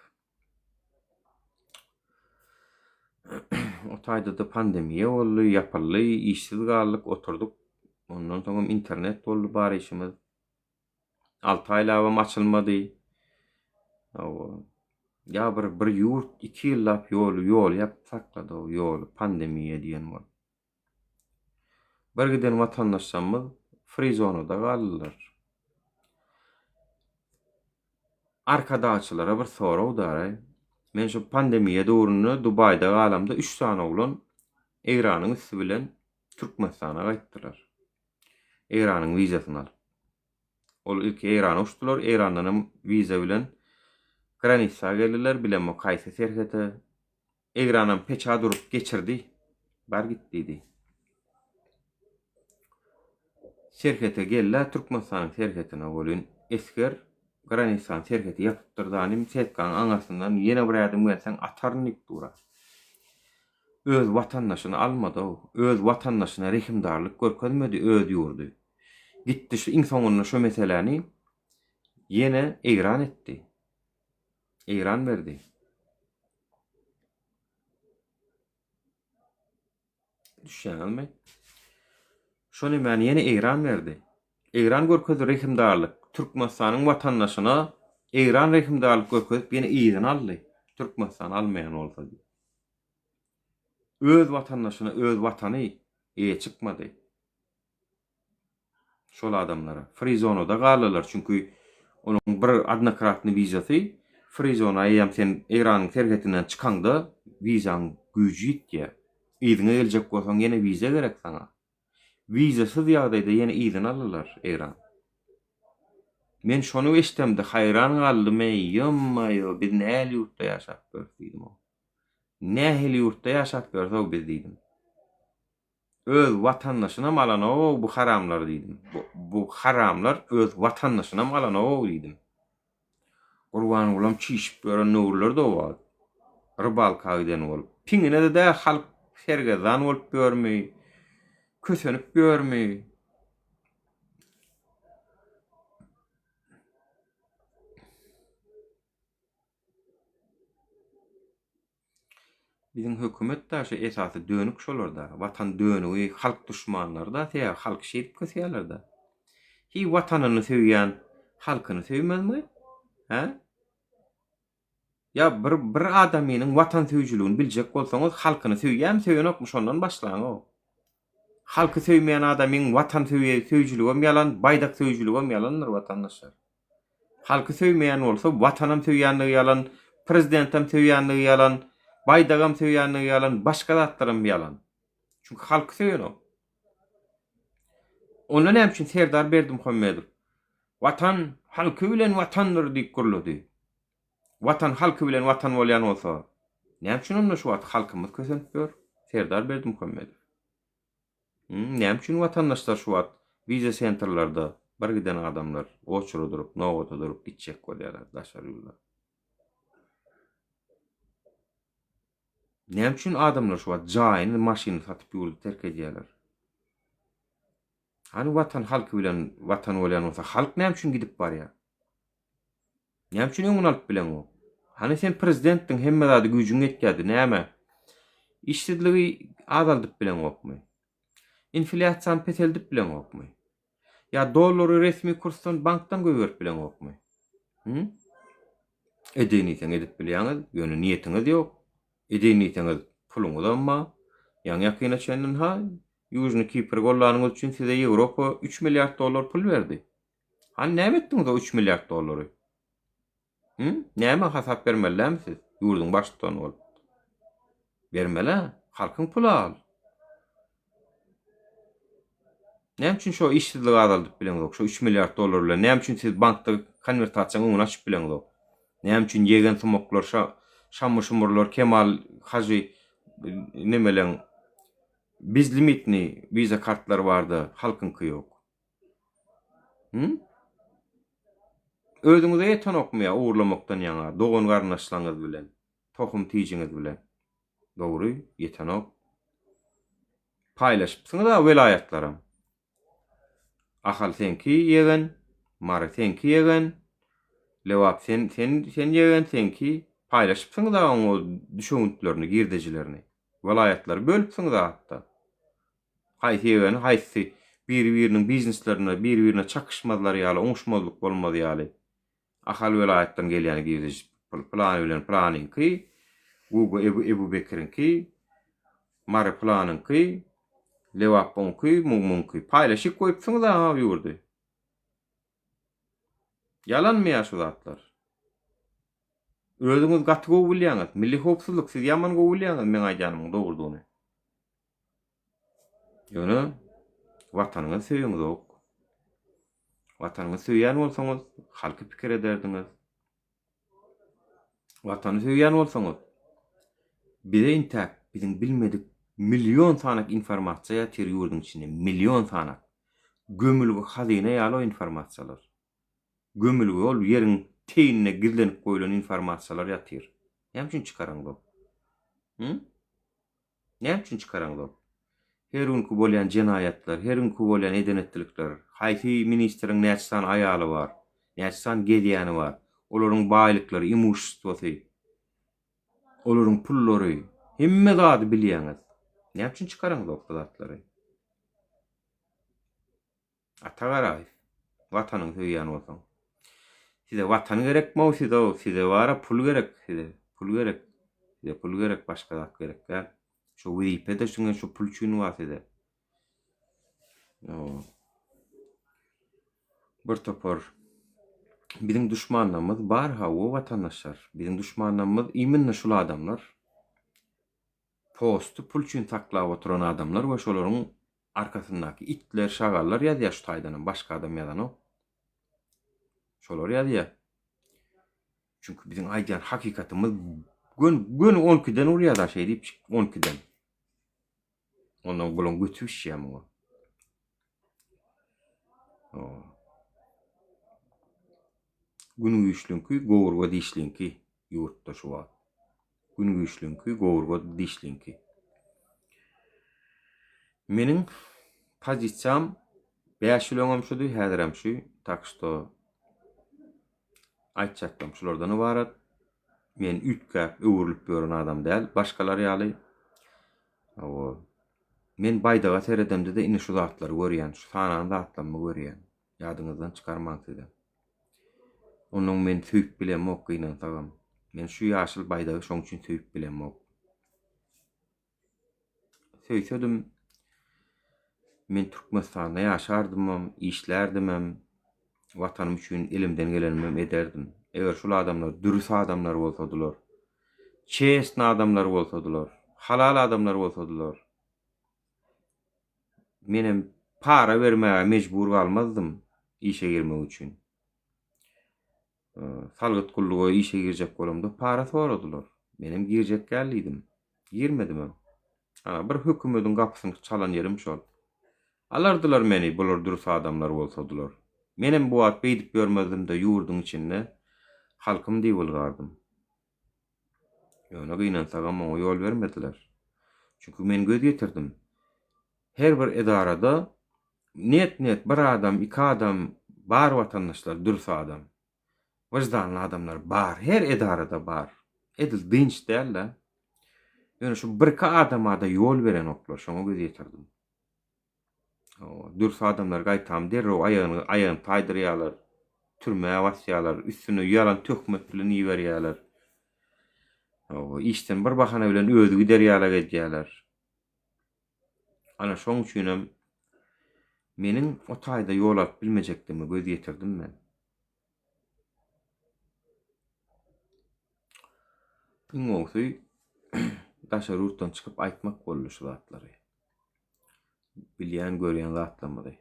O taýda-da pandemiýa boldy, ýapyldy, işsiz galdyk, oturdyk. Ondan soňam internet boldy bar işimiz. Alty aýlabam açylmady. Hawa. Ýa bir bir ýurt iki ýyllap ýoly ýoly ýapyp saklady o ýoly pandemiýa diýen bolup. Bir giden watandaşlarymyz free zonada galdylar. Arkadagçylara bir sorag daraý. Men şu pandemiýa döwründe Dubaýda galamda üç sany oglan Eýranyň üsti bilen Türkmenistana gaýtdylar. Eýranyň wizasyny alyp. Ol ilki Eýrana uçdular, Eýrandan hem wiza bilen granitsa geldiler, bilemok haýsy serhete. Eýranam peçat urup geçirdi. Bar git diýdi. Serhete geldi, Türkmenistanyň serhetine welin esger granitsanyň serheti ýapypdyr zanim, setkanyň aňyrsyndan ýene bir ädim gelseň ataryn diýip dur-a. Öz watandaşyny almady-ow. Öz watandaşyna rehimdarlyk görkezmedi öz ýurdy. Gitdi şu iň soňunda şu meseläni ýene Eýran etdi. Eýran berdi. Düşýäňizmi? Şo nemäni ýene Eýran berdi. Eýran görkezdi rehimdarlyk. Türkmenistanyň watandaşyna Eýran rehimdarlyk görkezip ýene yzyna aldy. Türkmenistan almaýan bolsa diýip. Öz watandaşyna öz watany eýe çykmady. Şol adamlara. Free zonada galdylar çünki onuň bir odnokratny wizasy free zona eýýäm sen Eýranyň serhetinden çykaňda wizaň güýji ýitýär. Yzyňa geljek bolsaň ýene wiza gerek saňa. Wizasyz ýagdaýda ýene yzyna aldylar Eýran. Men şony eşdemde haýran galdym eý ýommaýo biz nähili ýurtda ýaşap ýörüs diýdim. Nähili ýurtda ýaşap ýörüs-ow biz diýdim. Öz watandaşynam alanogow bu haramlar diýdim. Bu haramlar öz watandaşynam alanogow diýdim. Gurbangulam çişip ýören döwürler-de o wagt. Rybalka giden bolup. Piňine-de däl halk sergezdan bolup ýörmi, kösenip ýörmi. Biziň hökümet da şu esasy dönük şolarda. Watan dönügi, halk duşmanlary da sebäbi halky şeýdip köseýärler-de. Hiý watanyny söýýän halkyny söýmezmi? Hä? Ýa bir bir adamynyň watansöýüjiligini biljek bolsaňyz halkyny söýýärmi söýenokmy şondan başlaň-ow. Halky söýmeýän adamyň watan söýüjiligem ýalan, baýdak söýüjiligem ýalandyr watandaşlar. Halky söýmeýän bolsa watanam söýýänligi ýalan, prezidentem söýýänligi ýalan, baýdagam söýýänligi ýalan, başga zatlaram ýalan. Çünki halky söýenok. Onda näme üçin Serdar Berdimuhamedow Watan halky bilen watandyr diýip gürledi. Watan halky bilen watan bolýan bolsa, näme üçin onda şu wagt halkymyz kösenip ýör? Serdar Berdimuhamedow. Näme üçin watandaşlar şu wagt wiza sentrlarda bir giden adamlar oçura durup, nobata durup gitjek bolýarlar daşary ýurda? Näme üçin adamlar şu wagt jaýyny, maşynyny satyp ýurdy terk edýärler? Hany watan halky bilen watan bolýan bolsa halk näme üçin gidip barýar? Näme üçin öňüni alyp bileňok? Hany sen prezidentdiň hemme zada güýjüň ýetýärdi näme? Işsizligi azaldyp bileňokmy? Inflýasiýany peseldip bileňokmy? Ýa dollary resmi kursdan bankdan goýberip bileňokmy? Hü? Edeýin diýseň edip bilýäňiz, ýöne niýetiňiz ýok. Edeýin diýseňiz puluňyzam bar. Ýaňy-ýakyna çenli ha Ýužnyý Kipri gollanyňyz üçin size Ýewropa üç milliard dollar pul berdi. Hany näme etdiňiz o üç milliard dollary? Hü? Näme hasap bermeli dälmi siz? Ýurduň baştutany bolup. Bermeli-ä. Halkyň puly al. Näme üçin şo işsizligi azaldyp bileňzok? Şo üç milliard dollar bilen näme üçin siz bankda konwertasiýaň öňüni açyp bileňzok? Näme üçin ýegen sumaklar, şa şammy-şumurlar, Kemal hajy nemeleň bezlimitni wiza kartlary barda halkyňky ýok? Hü? Özüňize ýetenokmy ýa ogurlamakdan ýaňa dogan-garyndaşlaryňyz bilen, tohum-tijiňiz bilen? Dogry, ýetenok. Paýlaşypsyňyz-a welaýatlaram. Ahal seňki ýegen, Mary seňki ýegen, Lebap sen sen sen ýegen seňki. Paýlaşypsyňyz-a oň o düşewüntlerini, girdejilerini. Welaýatlary bölüpsiňiz hatda. Haýsy ýegeni haýsysy biri-biriniň bizneslerinde biri-birine çakyşmazlar ýaly, oňuşmazlyk bolmaz ýaly. Ahal welaýatdan gelýäni girizip pylany bilen pylanyňky, Guba Ebu Ebu Bekiriňki, Mary pylanyňky, Lebap oňky, muň muňky. Paýlaşyp goýupsyňyz-a ýurdy. Ýalanmy ýa şu zatlar? Özüňiz gaty gowy bilýäňiz. Milli howpsuzlyk siz ýaman gowy bilýäňiz meň aýdýanymyň dogrudygyny. Ýöne watanyňyzy söýeňizok. Watanyňyzy söýýän bolsaňyz, halky pikir ederdiňiz. Watany söýýän bolsaňyz, bize intäk biziň bilmedik million sanak informasiýa ýatyr ýurduň içinde, million sanak. Gömülgi hazyna ýaly o informasiýalar. Gömülgi ol ýeriň teýinde gizlenip goýlan informasiýalar ýatyr. Näme üçin çykaraňzok? Hı? Näme üçin çykaraňzok? Her günki bolýan jenaýatlar, her günki bolýan eden-etdilikler, haýsy ministriň näçe sany aýaly bar, näçe sany gezýäni bar, olaryň baýlyklary, imuşestwosy, olaryň pullary, hemme zady bilýäňiz. Näme üçin çykaraňzok bu zatlary? Ata Garaýew, Watanyňy söýýän bolsaň. Size watan gerekmow sizow size bara pul gerek size pul gerek size pul gerek başga zat gerek däl. Şu wezipe-de şuňa şu pul üçin bar size. Bir topar biziň duşmanlarymyz bar hawa watandaşlar. Biziň duşmanlarymyz iminno şul adamlar. Posty pul üçin saklap oturan adamlar we şolaryň Arkasyndaky itler, şagallar ýazýar şu taýdanam, başga adam ýazanok. Şolar ýazýar. Çünki biziň aýdýan hakykatymyz göni göni 12-den urýar da şeý diýip 12-den. Ondan bulaň göti bişýär muňa. Gün güýçlüňki, gowurga dişliňki ýurtda şu wagt. Gün güýçlüňki, gowurga dişliňki. Meniň pozisiýam 5 ýyl öňem şudy, häzirem şu. Tak što aýtjaklarym şulardan ybarat. Men üýtgäp, öwrülip ýören adam däl, başgalar ýaly. Hawa. Men baýdaga seredemde-de ine şu zatlary görýän, şu sanan zatlarymy görýän. Ýadyňyzdan çykarmaň sizem. Onnoň men söýüp bilemok gynansagam. Men şu ýaşyl baýdagy şoň üçin söýüp bilemok. Söýsedim men Türkmenistanda ýaşardymam, işlärdimem, watanym üçin elimden gelenimem ederdim. Eger şul adamlar dürüs adamlar bolsadylar, çestny adamlar bolsadylar, halal adamlar bolsadylar, Menem para bermäge mejbur galmazdym işe girmek üçin. Salgyt gulluga işe girjek bolamda para soradylar. Menem girjek däl diýdim. Girmedimem. Ana, bir hökümediň gapysyny çalan ýerim şol. Alardylar meni, bular dürs adamlar bolsadylar. Menem bu wagt beýdip ýörmezdim-de ýurduň içinde halkym diýip ylgardym. Ýöne gynansagam oňa ýol bermediler. Çünki men göz ýetirdim. Her bir edarada net-net bir adam, iki adam bar watandaşlar, dürs adam. Wyždanly adamlar bar, her edarada bar. Edil dynç däl-de. Ýöne şu birki adama-da ýol berenoklar, şoňa göz ýetirdim. Dürs adamlar gaýtam derrew aýagyny aýagyny taýdyrýarlar, türmä basýarlar, üstüne ýalan töhmet bilen iberýärler. Işden bir bahana bilen özi gider ýalak edýärler. Ana şoň üçinem meniň o taýda ýol alyp bilmejekdigime göz ýetirdim men. Iň gowusy daşary ýurtdan çykyp aýtmak boldy şu zatlary. Bilýän, görýän zatlarymyzy.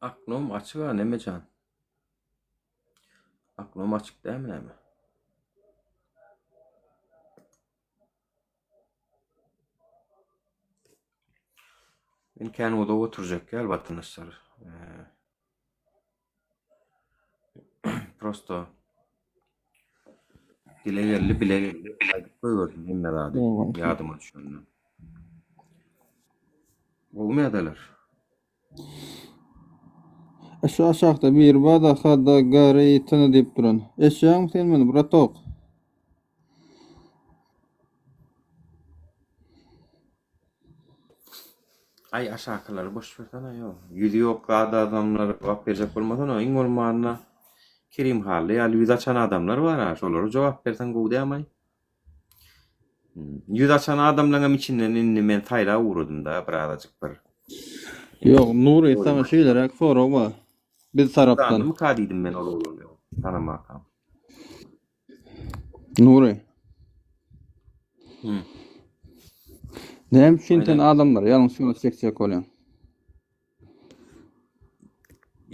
Aknom açyk-a Nemejan. Aknom açyk dälmi näme? Men kän uzak oturjak däl watandaşlar. Prosto dile geldi, bile geldi. Aýdyp goýberdim hemme zady ýadyma düşende. Gowumy ýagdaýlar? Şu aşakda biri bar-da Hada Gary Tny diýip duran. Eşýäňmi sen meni, bratok? Aý aşakylary boş bersene ýo. Ýüzi ýok zat adamlara jogap berjek bolmasana iň bolmanda Kerim Hally ýaly ýüz açan adamlar bar-a şolara jogap berseň gowy dämaý. Ýüz açan adamlaňam içinden indi men saýlap ugradym-da birazajyk bir. Ýok, Nury saňa şeýleräk sorag bar. Biz tarapdan. Tandymyka diýdim men ol oglany tanamakam. Nury. Hı. Näme üçin sen adamlary ýalňyş ýola çekjek bolýaň?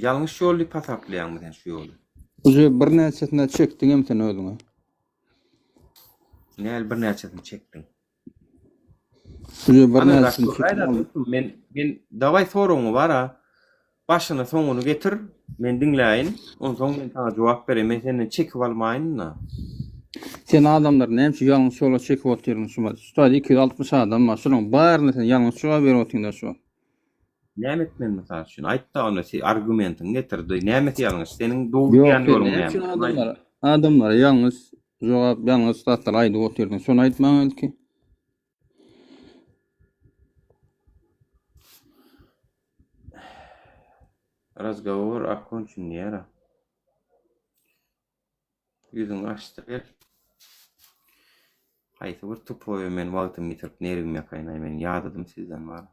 Ýalňyş ýol diýip hasaplaýaňmy sen şu ýoly? Uje birnäçesine çekdiňem sen özüňe. Näl birnäçesini çekdiň? Uje birnäçesini çekdim. Men men dawaý soragyňy bara. Başyny soňuny getir. Men diňläýin. Onsoň men saňa jogap bereýin. Men senden çekip almaýyn-da. Sen adamlary näme üçin ýalňyş ýola çekip otyryn şu wagt? Şu taýda 260 adam bar. Şolaryň baryna sen ýalňyş jogap berip otyň-da şu wagt. Näme etmeli mysal üçin? Aýt-da onda se argumentiňi getir. Nämesi ýalňyş? Seniň dogry Ýok, diýýän sen ýoluň näme näme? üçin Şony aýt. adamlara adamlara ýalňyş jogap, ýalňyş zatlar aýdyp otyrdyň? Şony aýt maňa ilki. Razgovor okonçen diýýär-a. Ýüzüňi açdy gel. Haýsy bir tupoýa men wagtymy ýitirip nerwimi ýakaýyn-aý men ýadadym sizden bar.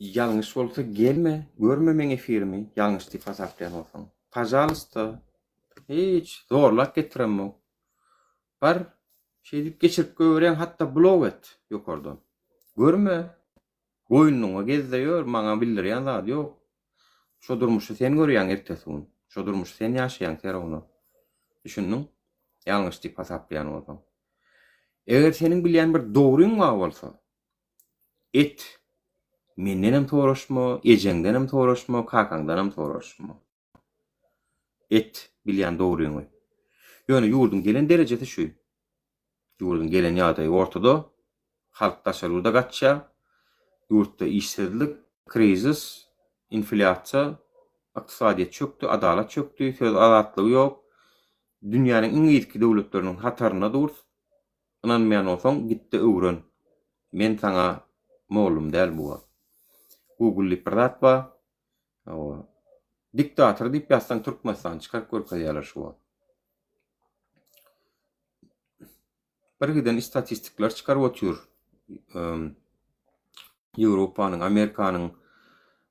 Ýalňyş bolsa gelme, görme meň efirimi, ýalňyş diýip hasaplaýan bolsaň. Pažalysta, hiç zorlap getiremok. Bar, şeýdip geçirip goýberýäň, hatda blok et ýokardan. Görme, goýnuňa gezde ýör, maňa bildirýän zady ýok. Şo durmuşy sen görýäň ertesi gün. Şo durmuşy sen ýaşaýaň serowna. Düşündiň? Ýalňyş diýip hasaplaýan bolsaň. Eger seniň bilýän bir dogryň bar bolsa, et. Mendenem soraşma, ejeňdenem soraşma, kakaňdanam soraşma. Et, bilýän dogryňy. Ýöne ýurduň gelen derejesi şu. Ýurduň gelen ýagdaýy ortada. Halk daşary ýurda gaçýar. Ýurtda işsizlik, krizis, inflýasiýa, ykdysadyýet çökdi, adalat çökdi, söz azatlygy ýok. Dünýäniň iň yzky döwletleriniň hatarynda durus. Ynanmaýan bolsaň, git-de öwren. Men saňa mollum däl bu wagt. Google diýip bir zat bar. Hawa. Diktator diýip ýazsaň Türkmenistany çykaryp görkezýärler şu wagt. Bir giden istatistikler çykaryp otyr. Ýewropanyň, Amerikanyň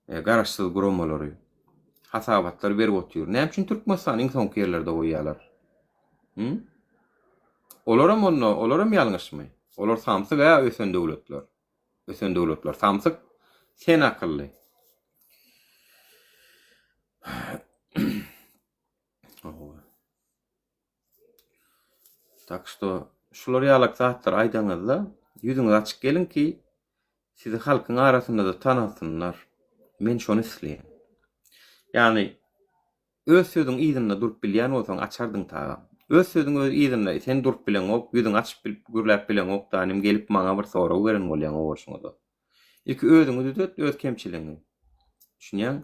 e, garaşsyz guramalary hasabatlar berip otyr. Näme üçin Türkmenistany iň soňky ýerlerde goýýarlar? Hı? Olaram onda, olaram ýalňyşmy? Olar samsyk ä ösen döwletler. Ösen döwletler samsyk, sen akylly. Tak şto şular ýalak zatlar aýdaňyzda ýüzüňiz açyk geliň ki sizi halkyň arasynda-da tanasynlar. Men şony isleýän. Ýagny öz sözüň yzynda durup bilýän bolsaň açardyň tagam. Öz sözüň öz yzynda sen durup bileňok, ýüzüňi açyp bilip gürläp bileňok da inim gelip maňa bir sorag beren bolýaň o bolşuňada. Ilki özüňi düzet, öz kemçiligiňi. Düşünýäň?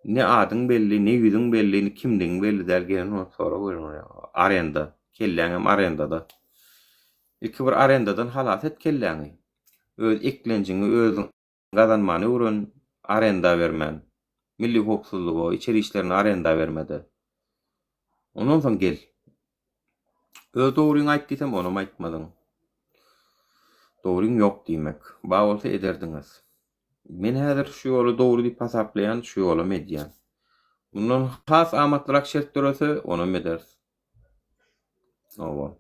Ne adyň belli, ne ýüzüň belli, ne kimligiň belli däl, gelen bolup sorag beren bolýaň. Arenda, kelläňem arendada. Ilki bir arendadan halas et kelläňi. Öz eklenjiňi özüň gazanmany öwren, arenda bermän. Milli howpsuzlyga, içeri işlerine arenda bermede. Ondan soň gel. Öz dogryňy aýt diýsem onam aýtmadyň. Dogryň ýok diýmek. Bar bolsa ederdiňiz. Men häzir şu ýoly dogry diýip hasaplaýan, şu ýolam edýän. Mundan has amatlyrak şert dörese, onam ederis. Hawa.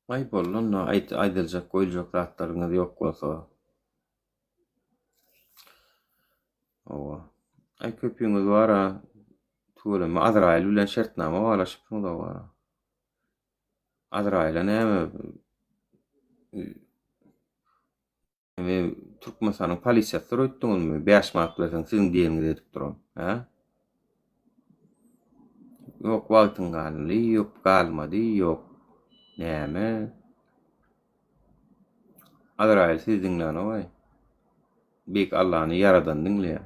Aý boldy onda aýt aýdyljak goýuljak zatlaryňyz ýok bolsa. Hawa. Aý köpüňiz bara tüweleme Azraýyl bilen şertnama baglaşypsyňyz-a bara. Azraýyla näme Näme Türkmenistanyň polisiýasydyr öýtdüňizmi? 5 manat berseň siziň diýeniňizi edip duran, hä? Ýok wagtyň galdy, ýok galmady, ýok näme? Azraýyl sizi diňlänok-aý. Beýik Allany ýaradany diňleýär.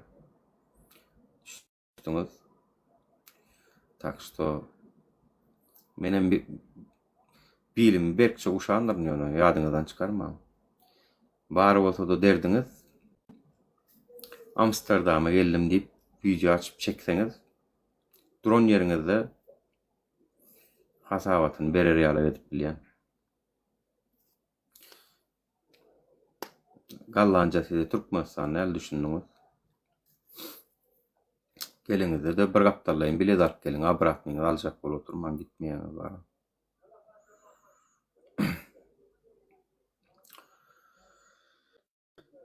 Düşdüňiz. Tak što menem bilimi berkje guşandyryn ýöne ýadyňyzdan çykarmaň. Bar bolsa-da derdiňiz Amsterdama geldim diýip wideo açyp çekseňiz duran ýeriňizde hasabatyny berer ýaly edip bilýän. Gallanca size Türkmenistan däl düşündiňiz. Geliňizde-de bir gapdallaýyn bilet alyp geliň, obratnyňyzy aljak bolup oturmaň, gitmeýäňiz bara.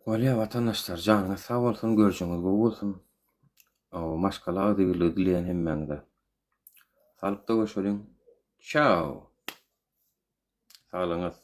Bolýa watandaşlar, janyňyz sag bolsun, görşüňiz gowy bolsun. Maşgala agzybirligi dileýän hemmäňize. Saglykda görşeliň. Çao. Saglygyňyz.